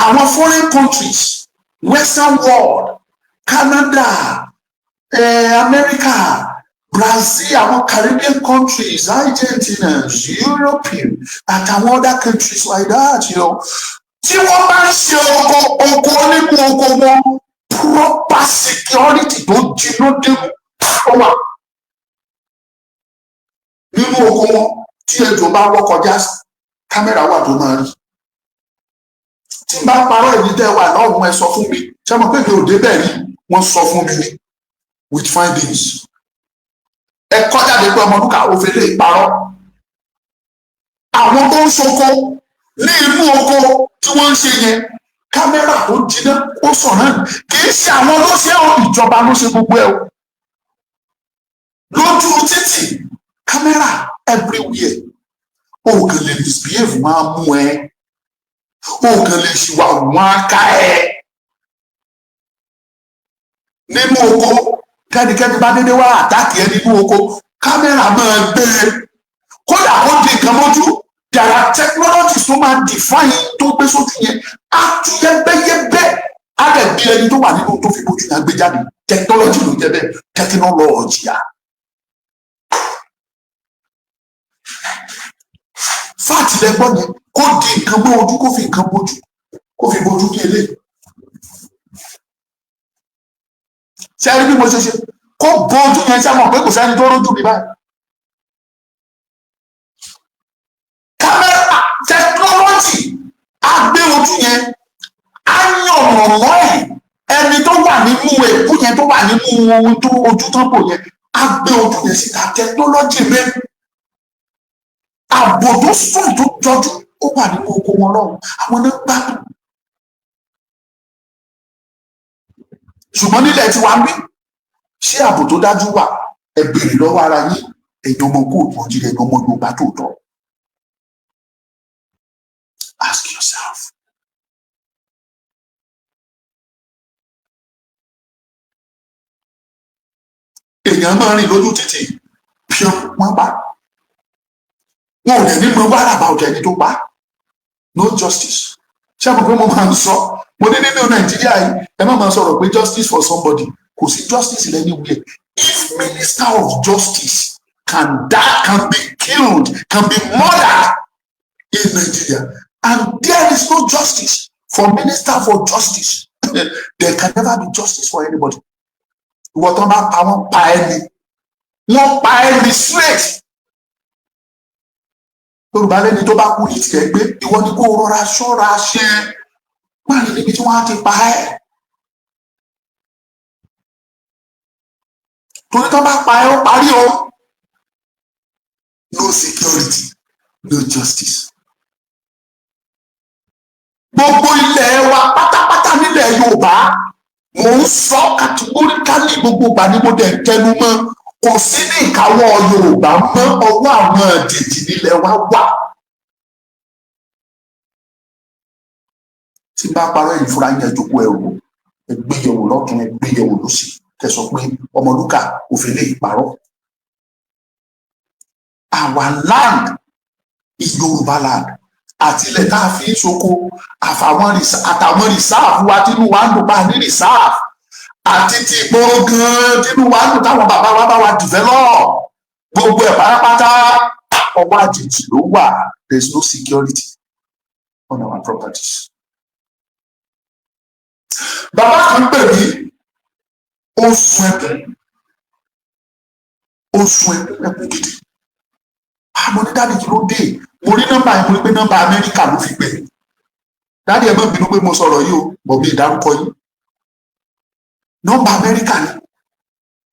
àwọn foreign countries, Western world, Canada, America, Brazil, àwọn Caribbean countries, Argentina, European àtàwọn other countries like that, tí wọ́n bá ń ṣe oko, oko nínú oko wọn, proper security tó jiná dé ó wà nínú oko wọn. Tí ejò bá wọ́ kọjá, camera wà tó máa rí. Tí n bá parọ́, èyí tẹ́ wà lọ́hùn, ẹ sọ fún mi. Ṣé mo pé mi ò débẹ̀ rí? Wọ́n sọ fún mi ni with findings. Ẹ kọ́ jáde pé Ọmọlúkà ó fẹ́ lè parọ́. Àwọn tó ń ṣoko ní inú oko tí wọ́n ń ṣe yẹn, camera tó jiná ó sọ̀rọ̀. Kì í ṣe àwọn ló ṣe o, ìjọba ló ṣe gbogbo ẹ o. Lójú títì, camera everywhere. O kàn lè misbehave, wọn á mú ẹ. O kàn lè ṣìwà, wọn á ká ẹ. Nínú oko, kẹ́nikẹ́ni bá dédé wá attack ẹ nínú oko, camera máa gbé e. Kódà kó di nǹkan mọ́jú, there are technologies tó máa define tó gbé sójú yẹn, á tú yẹ́bẹ́yẹ́bẹ́, á dẹ̀ gbé ẹni tó wà nínú tó fi bójú yẹn gbé jáde. Technology ló jẹ́ bẹ́ẹ̀, technology à. Fact lẹ́gbọ́n yẹn, kó di nǹkan mọ́ ojú, kó fi nǹkan bójú, kó fi bójú kí eléyìí. Ṣé ẹ rí bí mo ṣe ṣe kó bójú yẹn? Ṣe mọ̀ pé kò sẹ́ni tó rójú mi báyìí? Camera technology á gbé ojú yẹn, á yànnàná ẹ̀. Ẹni tó wà nínú èkú yẹn, tó wà nínú ohun tó ojú tán bò yẹn, á gbé ojú yẹn síta. Technology rẹ, ààbò tó sùn tó jọjú, ó wà nínú oko wọn lọ́hùn. Àwọn náà gbádùn, ṣùgbọ́n nílẹ̀ tí wàá ń bí, ṣé ààbò tó dájú wà? Ẹ béèrè lọ́wọ́ ara yín, ẹ̀yin ọmọ kóòtù òjìrì, ẹ̀yin ọmọ Yorùbá tòótọ́. Ask yourself. Èèyàn máa rìn lójú títì, píọ́n, wọ́n pa. Wọn ò dẹ̀ ní mọ wàrà bá ọ̀tẹ̀ ẹni tó pa. No justice. Ṣé mo pé mo máa ń sọ, mo ní nínú Nàìjíríà yìí, ẹ má máa sọ̀rọ̀ pé justice for somebody. Kò sí justice in anywhere. If minister of justice can die, can be killed, can be murdered in Nigeria, and there is no justice for minister for justice, there can never be justice for anybody. Ìwọ tó bá pa, wọ́n pa ẹni, wọ́n pa ẹni straight. Yorùbá lẹ́ni tó bá kú ní tiẹ̀ gbé. Ìwọ ni kó rọra ṣọ́ra ṣe, má rìn níbi tí wọ́n á ti pa ẹ́, torí tó bá pa ẹ́, ó parí o. No security, no justice. Gbogbo ilẹ̀ wa pátápátá nílẹ̀ Yorùbá, mò ń sọ categorically, gbogbo ìgbà ni mo dẹ̀ tẹnu mọ́, kò sí ní ìkáwọ́ Yorùbá mọ́. Ọwọ́ àwọn àjèjì nílẹ̀ wa wà. Tí n bá parọ́, ẹ̀yin fúnra yín ẹ jókòó, ẹ wò, ẹ gbé yẹ̀wò lọ́tùn, ẹ gbé yẹ̀wò lósì, kẹ́ sọ pé Ọmọlúkà òfin lè parọ́. Our land is Yorùbá land. Àti ilẹ̀ tá a fi ń ṣoko, àfàwọn àtàwọn reserve wa tínú wa ń dùn pa ní reserve, àti ti ìgboro gan-an tínú wa ń dùn táwọn bàbá wa bá wa develop, gbogbo ẹ̀ pátápátá, ọwọ́ àjèjì ló wà. There is no security on our properties. Bàbá kan pè mí, ó sun ẹkún, ó sun ẹkún, ẹkún gidi. Mo ní, "Daddy, kí ló dé?" Mo rí nọ́mbà yẹn, mo rí pé nọ́mbà Amẹ́ríkà ló fi pè. Daddy, ẹ má bínú pé mo sọ̀rọ̀ yìí o, bọ̀ mi ìdárúkọ yìí, nọ́mbà Amẹ́ríkà ni.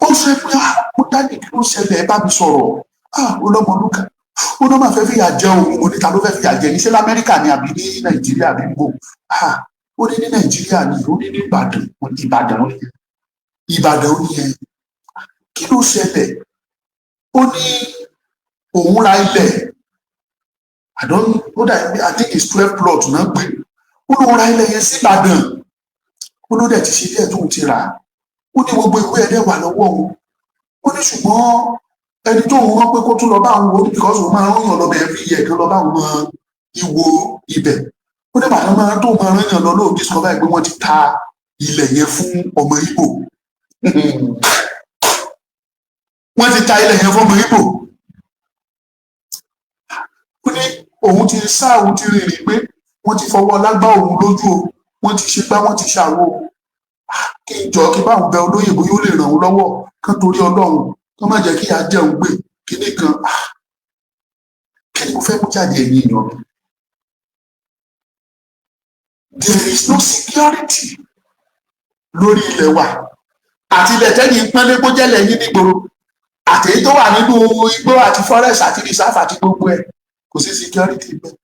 Ó sọ pé, "Ah," mo, "Daddy, kí ló ṣẹlẹ̀? Ẹ bá mi sọ̀rọ̀." "Ah," ó lọ́mọlúkà, ó náà máa fẹ́ fìyà jẹ òun. Mo ní, "Ta ló fẹ́ fìyà jẹ? Ní ṣé lamẹ́ríkà ni àbí ní Nàìjíríà àbí níbo?" "Ah," ó ní ní Nàìjíríà ni, ó ní ní Ìbàdàn. Ìbàdàn? Ó ní Ìbàdàn. Ó ní yẹn, kí ló ṣẹlẹ̀? Ó ní òun ra ilẹ̀, I don't know that, I think it's 12 plot náà pé. Ó lóun ra ilẹ̀ yẹn sí Ìbàdàn. Ó ló dẹ̀ ti ṣe díẹ̀ tóun ti rà á. Ó ní gbogbo ìwé ẹ̀dẹ̀ wà lọ́wọ́ òun. Ó ní ṣùgbọ́n ẹni tó ń rán pé kó tún lọ bá àwọn wo, because òun máa ń rán yàn lọ bẹ̀ every year, kí ó lọ bá àwọn ìwo ibẹ̀. Ó ní bàtà máa tó máa rán yàn lọ, lóò discover pé wọ́n ti ta ilẹ̀ yẹn fún ọmọ Ìgbò. Wọ́n ti ta ilẹ̀ yẹn fún ọmọ Ìgbò. Ó ní òun ti sá, òun ti rìnrìn pé wọ́n ti fọwọ́ lágbá òun lójú o, wọ́n ti ṣe gbá, wọ́n ti ṣàwo. Kí n jọ kí báwọn bẹ olóyè bóyá ó lè ràn òun lọ́wọ́, kán torí Ọlọ́run, kán má jẹ́ kí ìyà jẹun gbé kíní kan. Kí ni mo fẹ́ mú jáde, ẹ̀yin èèyàn mi? There is no security lórí ilẹ̀ wa. Àti ilẹ̀ tẹ́yìn pọ́nlé, kó jẹ́lẹ̀ yín nígboro, Àtèyí tó wà nínú igbó àti forest àti reserve àti gbogbo ẹ̀, kò sí security bẹ́ẹ̀.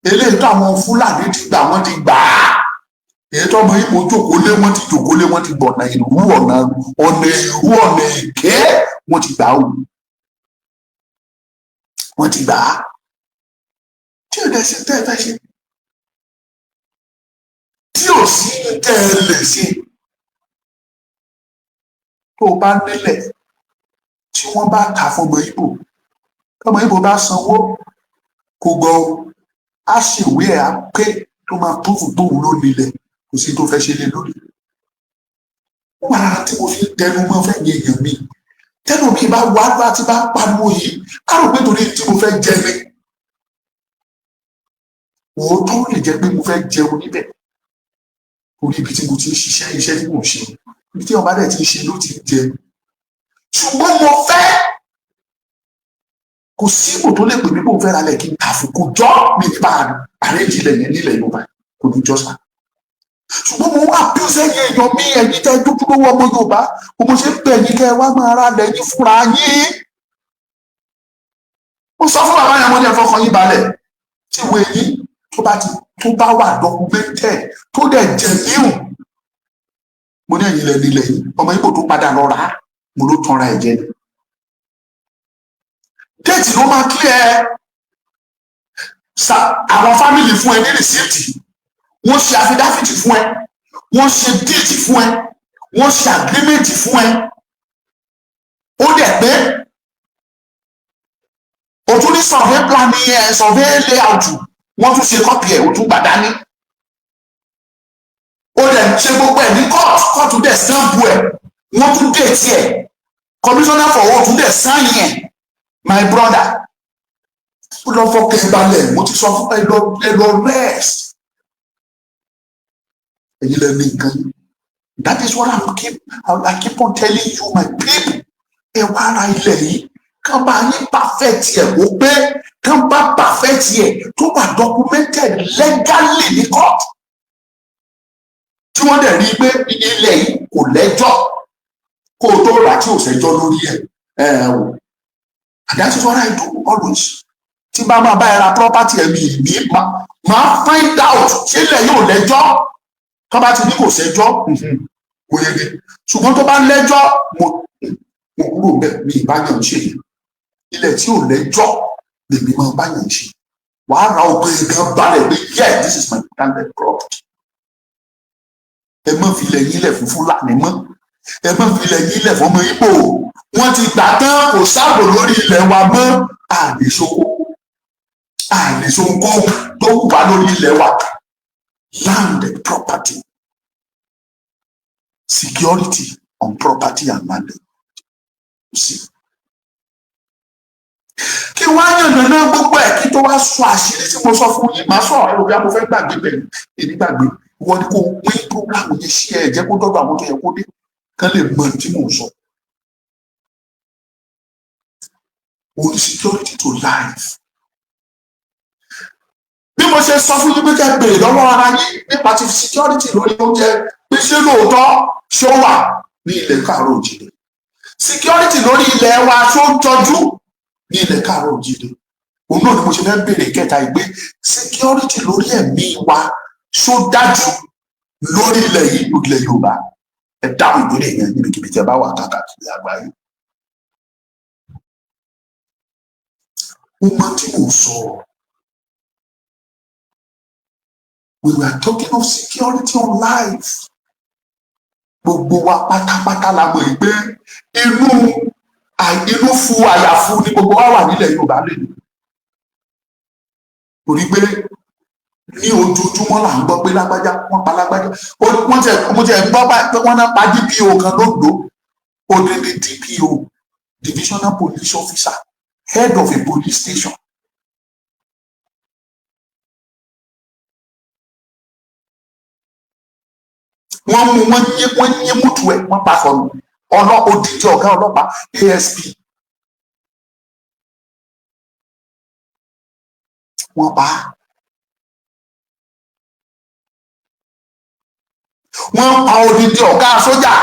Eléyìí tó àwọn Fúlàní ti gbà, wọ́n ti gbà á. Èyí tó ọmọ Ìgbò jókòó lé, wọ́n ti jókòó lé, wọ́n ti gbọ̀nà ìlú, ọ̀nà ìrú, ọ̀nà èké, wọ́n ti gbà á wò, wọ́n ti gbà á, tí ò dẹ̀ sí tẹ́ ẹ fẹ́ ṣe, tí ò sí tẹ́ ẹ lè ṣe. Tó o bá nílẹ̀ tí wọ́n bá tà fún ọmọ Ìgbò, tọmọ Ìgbò bá sanwó, kò gbọ́, á ṣèwé ẹ̀, á pé tó máa prove tóun ló nílẹ̀, kò sí tó fẹ́ ṣe lé lórí. Ó wà lára tí mo fi ń tẹnu mọ́ fẹ́ yẹ èèyàn mi. Tẹnu mi bá wá bá ti bá pariwo yìí, á rò pé torí tí mo fẹ́ jẹ ni. Òótọ́ lè jẹ́ pé mo fẹ́ jẹun níbẹ̀, orí ibi tí mo ti ń ṣiṣẹ́, iṣẹ́ tí mò ń ṣe, ibi tí ọba dẹ̀ ti ń ṣe ló ti ń jẹ. Ṣùgbọ́n mo fẹ́ kò sí ipò tó lè pè mí kó fẹ́ ra lẹ̀ kí n tà fún, kò jọ́ mi nípa àrẹ́jì ilẹ̀ yẹn nílẹ̀ Yorùbá, kò ní jọ́ sá. Ṣùgbọ́n mo wá bí ó sẹ́yìn èèyàn mi, ẹ̀yin tẹ́ dúdú lówó ọmọ Yorùbá, mo ṣe ń bẹ̀ yín kẹ́ ẹ wá máa ra lẹ̀ yín fúnra yín. Mo sọ fún bàbá yẹn, mo ní ẹ fọkàn yín balẹ̀. Tí ìwé yín tó bá ti tó bá wà documented, tó dẹ̀ genuine, mo ní ẹ̀yin lẹ nílẹ̀ yìí. Ọmọ Ìgbò tó padà lọ rà á, mo ló tanra ẹ̀ jẹ ni. Date ló máa clear sa. Àwọn family fún ẹ ní receipt, wọ́n ṣe affidavit fún ẹ, wọ́n ṣe deed fún ẹ, wọ́n ṣe agreement fún ẹ, ó dẹ̀ pé o tún ní survey plan ẹ, survey layout, wọ́n tún ṣe copy ẹ̀, o tún gbà dání, ó dẹ̀ ṣe gbogbo ẹ̀ ní court, court dẹ̀ stamp ẹ̀, wọ́n tún date ẹ̀, commissioner for oath tún dẹ̀ sign ẹ̀. My brother, ó lọ fọkàn balẹ̀. Mo ti sọ fún ẹ, lọ, ẹ lọ rest. Ẹ̀yin lẹ ní nǹkan yìí. That is what I keep on telling you, my people. Ẹ wá ra ilẹ̀ yìí, kán bá yín perfect ẹ̀, kó pé kán bá perfect ẹ̀, tó wà documented legally ní court, tí wọ́n dẹ̀ rí i pé ilẹ̀ yìí kò lẹ́jọ́ kó o tó rà, tí ò sẹ́jọ́ lórí ẹ̀ ẹ̀ o. And that is what I do always. Tí bá máa bá ẹ ra property, ẹ̀mí ní máa find out ṣé ilẹ̀ yóò lẹ́jọ́. Tó bá ti ní kò sẹ́jọ́, kò yege. Ṣùgbọ́n tó bá lẹ́jọ́, mo kúrò bẹ́ẹ̀, mi ì bá yàn ṣe. Ilẹ̀ tí ò lẹ́jọ́ lèmi máa bá yàn ṣe. Wàá ra ọgbẹ́ gan balẹ̀ pé, "Yeah, this is my landed property." Ẹ má fi ilẹ̀ yín lẹ̀ fún Fúlàní mọ́, ẹ má fi ilẹ̀ yín lẹ̀ fún ọmọ Ìgbò. Wọ́n ti gbà tán, kò sáàbò lórí ilẹ̀ wa mọ́. Àlè ṣoko, àlè ṣohunkóhun tó wù wá lórí ilẹ̀ wa. Land and property, security on property and land, sí kí wọ́n á yànnà náà gbogbo ẹ̀, kí tó wá sọ àṣírí tí mo sọ fún yín. Màá sọ ọ̀rọ̀ bí a mo fẹ́ gbàgbé bẹ́ẹ̀, èmi gbàgbé. Wọ́n ní kó pín program yẹn sí ẹ̀, jẹ́ kó dọ́dọ̀ àwọn tó yẹ kó dé, kán lè mọ tí mò ń sọ. Òun security to life. Bí mo ṣe sọ fún yín pé kẹ́ béèrè lọ́wọ́ ara yín nípa ti security lórí oúnjẹ, pé ṣé lóòótọ́ ṣó wà ní ilẹ̀ káàárọ̀ òjìrè? Security lórí ilẹ̀ wa, ṣó ń tọ́jú ní ilẹ̀ káàárọ̀ òjìrè? Òun náà ni mo ṣe fẹ́ béèrè kẹta ìgbé: security lórí ẹ̀mí wa, ṣó dájú lórí ilẹ̀ yìí, ilẹ̀ Yorùbá? Ẹ dáhùn ìbéèrè yẹn níbikíbi tí ẹ bá wà káàkiri àgbáyé. Ó mọ tí mò ń sọ. We were talking of security on life. Gbogbo wa pátápátá la mọ̀ pé inú inú fu àyàfu ni gbogbo wa wà nílẹ̀ Yorùbá lẹ́nu, torí pé ní ojoojúmọ́ là ń gbọ́ pé lágbájá, wọ́n pa lágbájá. Wọ́n tiẹ̀, mo tiẹ̀ gbọ́ pé wọ́n náà pa DPO kan lóńdó, odindi DPO, divisional police officer, head of a police station. Wọ́n mú, wọ́n yín mútu ẹ̀, wọ́n pa sọnù. Ọlọ́ odidi ọ̀gá ọlọ́pàá, ASP, wọ́n pa á. Wọ́n pa odidi ọ̀gá sójà.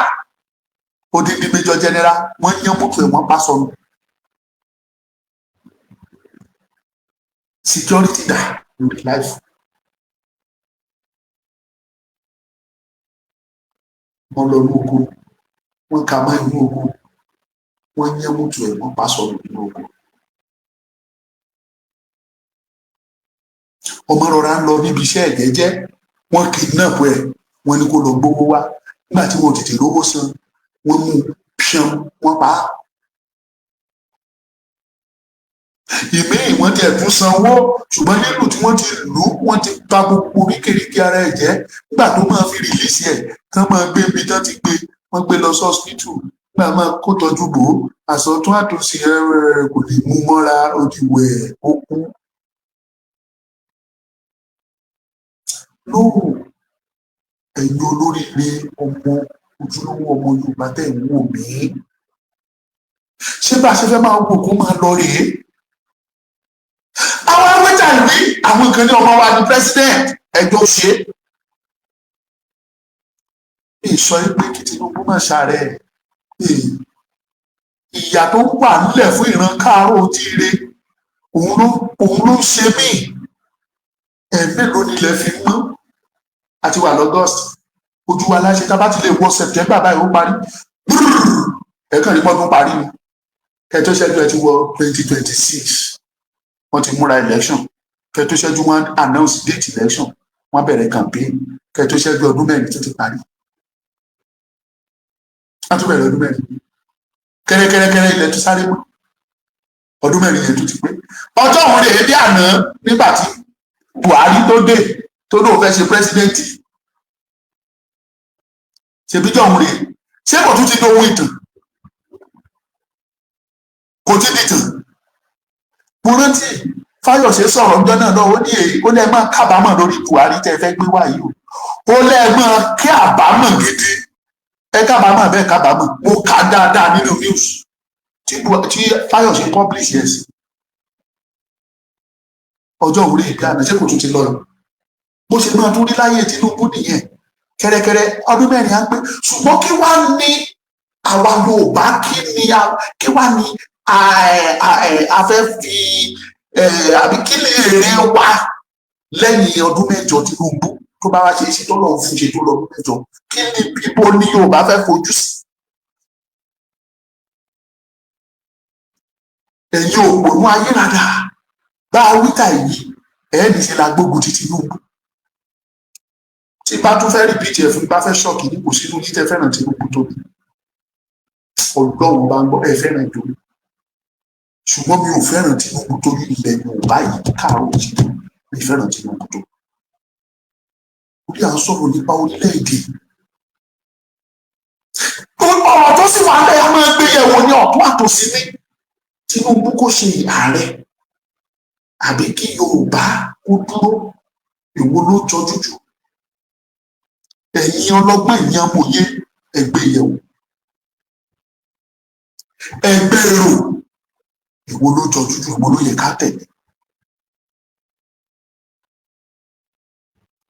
Odindi major general, wọ́n yán mọ́tò ẹ̀, wọ́n pa sọnù. Security dà lórí life? Wọ́n lọ ní oko, wọ́n kà má inú oko, wọ́n yán mọ́tò ẹ̀, wọ́n pa sọnù nínú oko. Ọmọ rọra ń lọ níbi iṣẹ́ ẹ̀ jẹ́jẹ́, wọ́n kidnap ẹ̀, wọ́n ní kó lọ gbowó wá. Nígbà tí wọ́n tètè rówó san, wọ́n mú píọ́n, wọ́n pa á. Ìmíì wọ́n tiẹ̀ tún sanwó, ṣùgbọ́n nílùú tí wọ́n ti lù ú, wọ́n ti bà gbogbo oríkèéríkèé ara ẹ̀ jẹ́. Nígbà tó máa fi release ẹ̀ tán, máa gbé ibi tán ti gbé, wọ́n gbé lọ sọ́spítù. Nígbà máa kó tọ́jú bò ó, àsọtún àtúnṣe ẹ̀ kò lè mú mọ́ra, ó ti wẹ̀, ó kú. Lóhùn ẹ̀yin olóríire ọmọ ojúlówó ọmọ Yorùbá tẹ̀ ń wò mí, ṣé bá a ṣe fẹ́ máa wò kó máa lọ rèé? Àwọn awéjà ìwé àwọn kan ní ọmọ wa ní president, ẹjọ́ ṣe é sọ pé kí Tinubu má ṣàárẹ̀. Ìyà tó wà nílẹ̀ fún ìran káàárọ̀ ojíire, òun ló ń ṣe mí. Ẹ̀ẹ́mélòó nílẹ̀ fi mọ́ àti wà lọ́gọ́st, ojú wa láṣẹ. Tá a bá ti lè wọ September báyìí, ó parí. Ẹ̀ẹ́kàn ní pọ́dún parí ni. Kẹtó ṣẹ́jú, ẹ ti wọ 2026. Wọ́n ti múra election. Kẹtó ṣẹ́jú, wọ́n announce date election, wọ́n bẹ̀rẹ̀ campaign. Kẹtó ṣẹ́jú, ọdún 4 tó ti parí, wọ́n tún bẹ̀rẹ̀ ọdún 4. Kẹ́rẹ́kẹ́rẹ́kẹ́rẹ́, ilẹ̀ tó sáré mọ́, ọdún 4 yẹn tó ti pé. Ọjọ́ òun rèé bí àná nígbà tí Buhari tó dé, tó lóun fẹ́ ṣe president. Ṣèbíjọ́ òun rèé, ṣé kò tún ti dohun ìtàn? Kò tí dìtàn. Mo rántí Fáyọ̀ṣe sọ̀rọ̀ ọjọ́ náà lọ́wọ́, ó ní èyí, ó lẹ́ẹ̀ máa kábàámọ̀ lórí Buhari tẹ́ fẹ́ gbé wá yìí o. Ó lẹ́ẹ̀ máa kí àbámọ̀ gidi, ẹ kábàámọ̀ bẹ́ẹ̀ kábàámọ̀. Mo kà dáadáa nínú news tí Fáyọ̀ṣe publish yẹn sí. Ọjọ́ òwúrọ̀ ìgbà àná, ṣé kò tún ti lọ yìí? Bó ṣe máa tún rí láyé Tinubu nìyẹn. Kẹ́rẹ́kẹ́rẹ́, ọdún 4 á pé. Ṣùgbọ́n kí wá ní àwa Yorùbá, kí wá ní a fẹ́ fi, àbí kí ni èrè wa lẹ́yìn ọdún 8 Tinubu tó bá wá ṣe é ṣe, tó lọ́ọ́ fún ṣe, tó lọ́dún 8? Kí ni ibo ni Yorùbá fẹ́ fojú sí? Ẹ̀yin òpònú ayérada, bá a wíta yìí, ẹ̀ ní ṣe la gbógun ti Tinubu. Tí bá tún fẹ́ repeat ẹ̀ fún bá fẹ́ ṣọ́ọ̀kì ní, kò sínú yìí tẹ́ fẹ́ràn Tinubu tó mi. Ọlọ́run bá ń gbọ́, ẹ fẹ́ràn ìjọba, ṣùgbọ́n mi ò fẹ́ràn Tinubu tó ní ilẹ̀ Yorùbá yìí, káàárọ̀ òjìrì. Mi fẹ́ràn Tinubu tó orí. À ń sọ̀rọ̀ nípa orílẹ̀-èdè, ọ̀rọ̀ tó sì wà lẹ́yìn, a máa gbé yẹ̀wò ní ọ̀tún àtòsí ní Tinubu kó ṣe ààrẹ àbí kí Yorùbá kó dúró, èwo ló jọjú jù? Ẹ̀yin ọlọ́gbọ́n, ẹ̀yin amòye, ẹgbẹ́ yẹ̀wò, ẹgbẹ́ èrò, èwo ló jọjú jù? Èwo ló yẹ ká tẹ̀lé?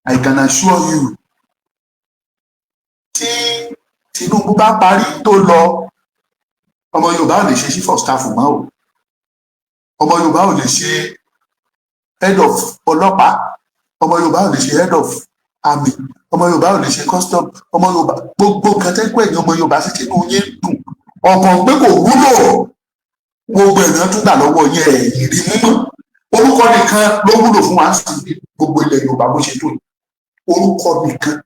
I can assure you, tí Tinubu bá parí tó lọ, ọmọ Yorùbá ò lè ṣe chief of staff mọ́ o. Ọmọ Yorùbá ò lè ṣe head of ọlọ́pàá. Ọmọ Yorùbá ò lè ṣe head of army. Ọmọ Yorùbá ò lè ṣe custom. Ọmọ Yorùbá, gbogbo nǹkan tẹ́ pé ẹ̀yin ọmọ Yorùbá sí tinú yín dùn ọkàn pé kò wúlò, gbogbo ẹ̀rọ tún gbà lọ́wọ́ yẹn, ẹ̀yìn rí mú mọ́. Orúkọ nìkan ló wúlò fún wa sí gbogbo ilẹ̀ Yorùbá bó ṣe tó yìí. Orúkọ nìkan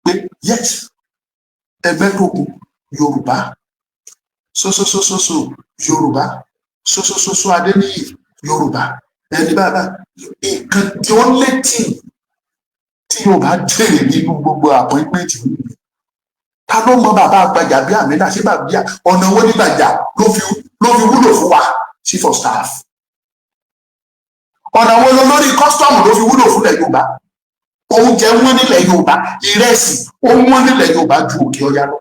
pé yes, ẹgbẹ́ tó kù Yorùbá, sososososo Yorùbá, sosososo Adéníyì Yorùbá, ẹni bàbá nǹkan tí ó létí tí Yorùbá jèrè nínú gbogbo appointment yìí. Ta ló mọ bàbá àgbàjà bí àmìlà ṣé bàbá ọ̀nà owó nígbàjà ló fi wúlò fún wa, chief of staff? Ọ̀nà wo lórí custom ló fi wúlò fúnlẹ̀ Yorùbá? Oúnjẹ wọ́n nílẹ̀ Yorùbá, ìrẹsì ó wọ́n nílẹ̀ Yorùbá ju òkè ọya lọ.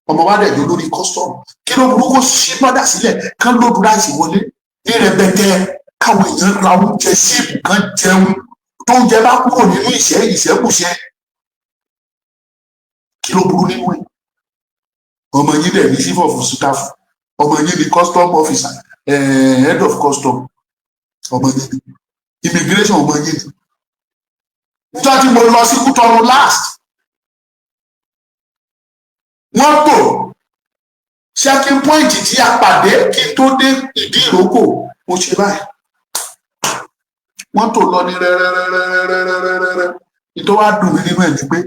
Ọmọ wa dẹ̀ lórí custom. Kí ló burú kó ṣí bọ́dà sílẹ̀, kán load rice wọlé ní rẹpẹtẹ, káwọn èèyàn ra oúnjẹ síìpù kan jẹun, tó oúnjẹ bá kúrò nínú ìṣẹ́ ìṣẹ́kùṣẹ́? Kí ló burú nínú ẹ̀? Ọmọ yín dẹ̀ ní chief of staff, ọmọ yín ní custom officer, head of custom, ọmọ yín ní immigration, ọmọ yín ní. Níjọ́ tí mo lọ sí Kútọ́nù last, wọ́n tò checking point tí a pàdé kí n tó dé ìdí ìrókò. Mo ṣe báyìí, wọ́n tò lọ ní rẹ́rẹ́rẹ́rẹ́rẹ́rẹ́rẹ́. Ìtọ́ wá dùn mí nínú ẹ̀ ni pé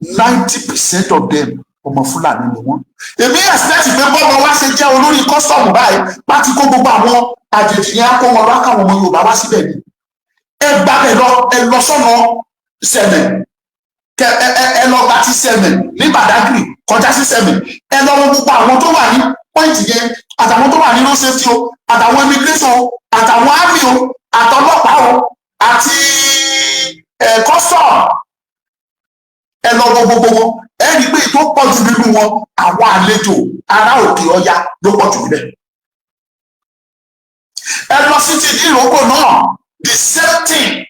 90% of them, ọmọ Fúlàní ni wọ́n. Èmi expect pé bọ́mọ wá ṣe jẹ́ olórí custom báyìí láti kó gbogbo àwọn àjèjì yẹn, á kó wọn lọ, káwọn ọmọ Yorùbá wá síbẹ̀ ni. Ẹ gbàbẹ̀ lọ, ẹ lọ sọ́nà Sẹ̀mẹ̀, kẹ ẹ lọ gba ti Sẹ̀mẹ̀ ní Badagry kọjá sí Sẹ̀mẹ̀. Ẹ lọ wo gbogbo àwọn tó wà ní point yẹn, àtàwọn tó wà ní road safety o, àtàwọn immigration o, àtàwọn army o, àtọlọ́pàá o, àti ẹ custom. Ẹ lọ wo gbogbo wọn, ẹ rí i pé tó pọ̀ jù nínú wọn, àwọn àlejò ará òkè ọya ló pọ̀ jù níbẹ̀. Ẹ lọ sí ti ìrókò náà, the same thing.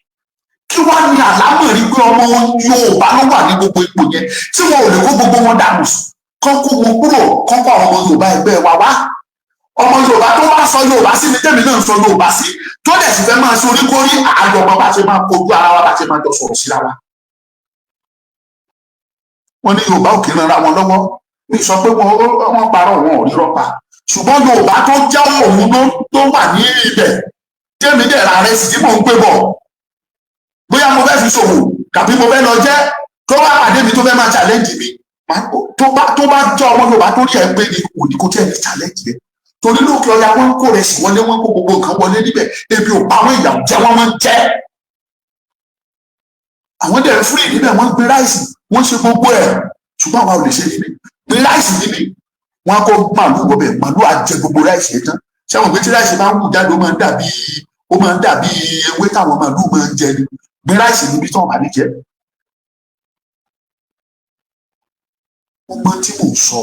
Kí wàá ní àlámọ̀rí pé ọmọ Yorùbá ló wà ní gbogbo ipò yẹn tí wọn ò lè kó gbogbo wọn dànù, kán kó wọn kúrò, kán kó àwọn ọmọ Yorùbá ẹgbẹ́ wa wá? Ọmọ Yorùbá tó bá sọ Yorùbá sí mi, tèmi náà sọ Yorùbá sí, tó dẹ̀ sì fẹ́ máa ṣe oríkórí àjọ ọmọ, bá ṣe máa kojú ara wa, bá ṣe máa jọ sọ̀rọ̀ síra wa. Wọ́n ní Yorùbá ò kì í ran ara wọn lọ́wọ́. Mi sọ pé wọ́n parọ́, wọn ò rírọ́ pa, ṣùgbọ́n Yorùbá tó jẹ́ òun ló tó wà ní ibẹ̀, tèmi dẹ̀ ra rẹ̀ sì tí mò ń pè bọ̀, bóyá mo fẹ́ fi ṣòwò tàbí mo fẹ́ lọ jẹ́, tó bá pàdé mi, tó fẹ́ máa challenge mi, tó bá jẹ́ ọmọ Yorùbá tó rí ẹ pé ní kò ní kó tí ẹ ní challenge yẹn, torí lókè ọya, wọn kó rẹ̀ sí wọlé, wọn kó gbogbo nǹkan wọlé níbẹ̀. Ebi ò pa wọn, ìyà ò jẹ wọn, wọn jẹ àwọn dẹ̀ free níbẹ̀. Wọ́n gbé rice, wọ́n ṣe gbogbo ẹ̀, ṣùgbọ́n àwa ò lè ṣe níbí. Gbé rice níbí, wọ́n á kó màlúù wọbẹ̀, màlúù á jẹ gbogbo rice yẹn tán. Ṣé àwọn pé tí rice máa ń wù jáde, ó máa ń dàbí ewé táwọn màlúù máa ń jẹ ni. Gbé rice níbi tí wọ́n bá ní jẹ. Ó mọ tí mò ń sọ.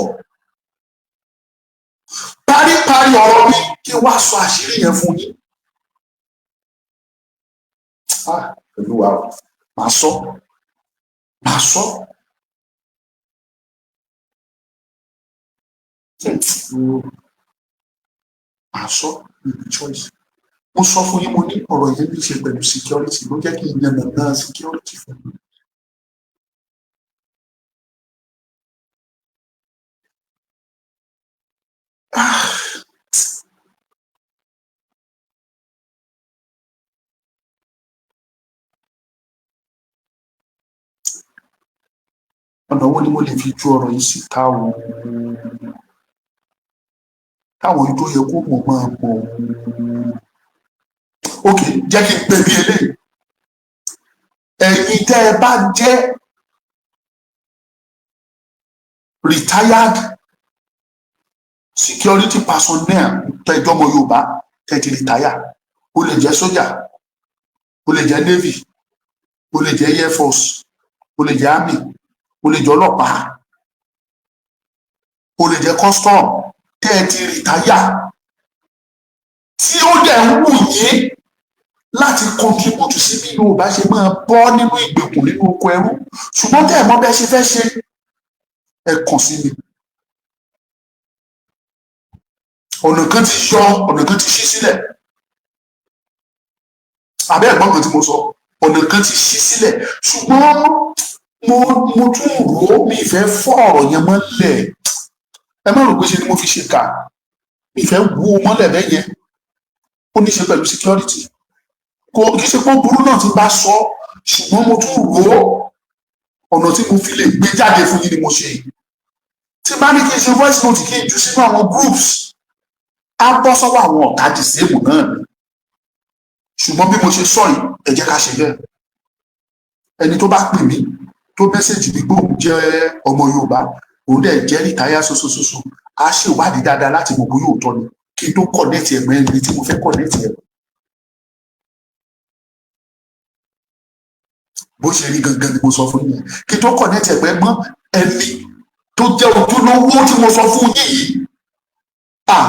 Paríparí ọ̀rọ̀ mi, kí n wá sọ àṣírí yẹn fún yín. Ah, Olúwa o, màá sọ, màá sọ. Màá sọ choice. Mo sọ fún yín, mo ní ọ̀rọ̀ yẹn ní í ṣe pẹ̀lú security, ló jẹ́ kí n yànnà náà security fún mi. Ọ̀nà wo ni mo lè fi ju ọ̀rọ̀ yìí síta o, táwọn tó yẹ kó mọ̀ máa mọ̀ o? Ok, jẹ́ kí n pè bí eléyìí. Ẹ̀yin tẹ́ ẹ bá jẹ́ retired security personnel, tẹ́jọ́ ọmọ Yorùbá tẹ́ ti retire, ó lè jẹ́ sójà, ó lè jẹ́ navy, ó lè jẹ́ air force, ó lè jẹ́ army, ó lè jẹ́ ọlọ́pàá, ó lè jẹ́ custom, tẹ́ ẹ ti retire, tí ó dẹ̀ ń wù yín láti contribute sí bí Yorùbá ṣe máa bọ́ nínú ìgbèkùn, nínú oko ẹrú, ṣùgbọ́n tẹ́ ẹ̀ mọ̀ bẹ́ẹ̀ ṣe fẹ́ ṣe, ẹ kàn sí mi. Ọ̀nà kan ti yọ, ọ̀nà kan ti ṣí sílẹ̀. Àbẹ́ ẹ̀gbọ́n kan tí mo sọ, ọ̀nà kan ti ṣí sílẹ̀, ṣùgbọ́n mo tún rò ó, mi ìfẹ́ fọ́ ọ̀rọ̀ yẹn mọ́lẹ̀. Ẹ má rò pé ṣe ni mo fi ṣe kà, mi ìfẹ́ wú mọ́lẹ̀ bẹ́ẹ̀ yẹn. Ó ní í ṣe pẹ̀lú security. Kò kì í ṣe pé ó burú náà ti bá sọ, ṣùgbọ́n mo tún rò ó, ọ̀nà tí mo fi lè gbé jáde fún yín ni mo ṣe yìí. Tí bá ní kí n ṣe voice note, kí n jù sínú àwọn groups, á bọ́ sọ́wọ́ àwọn ọ̀tá dìsébù náà ni. Ṣùgbọ́n bí mo ṣe sọ yìí, ẹ jẹ́ ká ṣe bẹ́ẹ̀. Ẹni tó bá pè mí, tó message mi pé òun jẹ́ ọmọ Yorùbá, òun dẹ̀ jẹ́ retire sosososo, á ṣèwádìí dáadáa láti mọ̀ bóyá òótọ́ ni, kí n tó connect ẹ̀ mọ́ ẹni tí mo fẹ́ connect ẹ̀. Bó ṣe rí gangan ni mo sọ fún yín, kí n tó connect ẹ̀ pẹ́ mọ́ ẹni tó jẹ́ ojúlówó tí mo sọ fún yín yìí.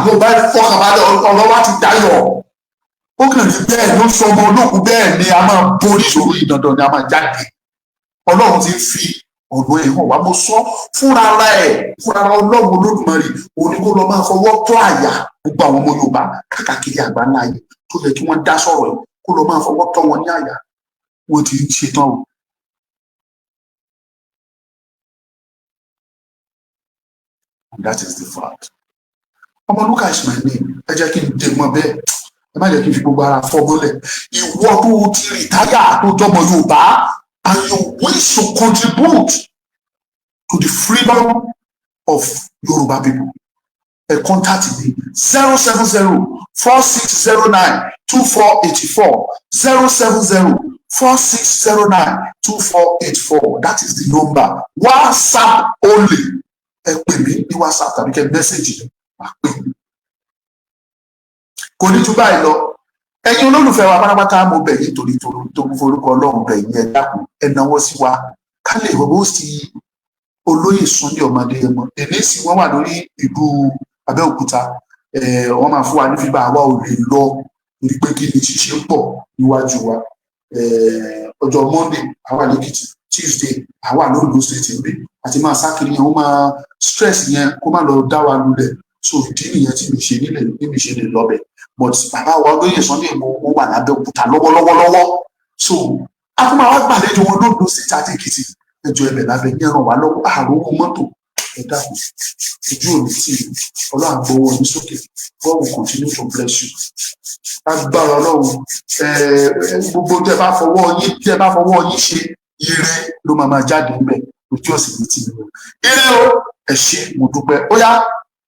Yorùbá, fọkànbalẹ̀, ọ̀rọ̀ wa ti dayọ̀. Ó kàn rí bẹ́ẹ̀ ló sọ ọmọ ológun. Bẹ́ẹ̀ ni a máa borí ìṣòro yìí, dandan ni, a máa jáde. Ọlọ́run ti fi Ọ̀nà ẹ̀ hàn wá. Mo sọ fúnra ara ẹ̀, fúnra ara Ọlọ́run Olódùmarè, òun ni kó lọ máa fọwọ́ tọ́ àyà gbogbo àwọn ọmọ Yorùbá káàkiri àgbáńlá ayé tó yẹ kí wọ́n dá sọ̀rọ̀ ẹ̀, kó lọ máa fọwọ́ tọ́ wọn ní àyà. Wọ́n ti ń ṣetán o. And that is the fact. Ọmọlúkà is my name. Ẹ jẹ́ kí n dè mọ́ bẹ́ẹ̀, ẹ má jẹ́ kí n fi gbogbo ara fọ́ mọ́lẹ̀. Ìwọ tó ti retire, tó jọmọ Yorùbá, and you wish to contribute to the freedom of Yoruba people, ẹ contact me: 07046092484, 07046092484. That is the number, WhatsApp only. Ẹ pè mí ní WhatsApp tàbí kẹ́ message mi, máa pè mí. Kò ní ju báyìí lọ. Ẹ̀yin olólùfẹ́ wa pátápátá, mo bẹ̀ yín torí tó ń forúkọ Ọlọ́run bẹ̀ yín. Ẹ dákun, ẹ náwó sí wa ká lè rọ́bó sí olóyè Sunday ọmọdé ẹmọ. Èmi sì wọ́n wà lórí ìlú Abẹ́òkúta. Wọ́n máa fún wa ní fíbà, àwa ò lè lọ torí pé kí ni, ṣíṣe pọ̀ níwájú wa. Ọjọ́ Monday àwa lẹ́kìtì, Tuesday àwa lóńdó State ń bí àti máa sá kiri yẹn, ó máa stress yẹn, kó má lọ dá wa lulẹ̀. So ìdí nìyẹn tí mi ṣe nílẹ̀, tí mi ṣe lè lọ bẹ̀. But bàbá wa olóyè Sunday Igboho wà lábẹ́òkúta lọ́wọ́lọ́wọ́ lọ́wọ́, so a tún máa wá gbàlejò wọn lóńdó State àti Èkìtì. Ẹjọ́ ẹbẹ̀ lábẹ́ yẹn, ràn wá lọ́wọ́, àròwó mọ́tò. Ẹ dákun, ojú òní tí Ọlọ́run àgbọwọ́ yín sókè. God will continue to bless you. Agbára Ọlọ́run, gbogbo tẹ bá fọwọ́ yín ṣe, ire ló máa máa jáde ńbẹ̀. Ojú ọ̀sẹ̀ ní tì mí o. Ire o, ẹ ṣé, mo dúpẹ́. Ó yá,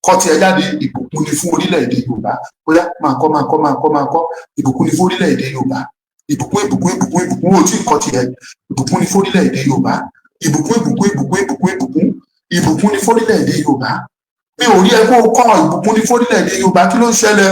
kọ́ tiẹ̀ jáde: ìbùkún ni fún orílẹ̀-èdè Yorùbá. Ó yá, máa kọ́, máa kọ́, máa kọ́, máa kọ́: ìbùkún ni fún orílẹ̀-èdè Yorùbá. Ìbùkún, ìbùkún, ìbùkún, ìbùkún. Ó tí ì kọ́ tiẹ̀. Ìbùkún ni fún orílẹ̀-èdè Yorùbá. Ìbùkún, ìbùkún, ìbùkún, ìbùkún, ìbùkún. Ìbùkún ni fún orílẹ̀-èdè Yorùbá. Mi ò rí ẹ kó o kọ́ ìbùkún ní fórílẹ̀-èdè Yorùbá. Kí ló ń ṣẹlẹ̀?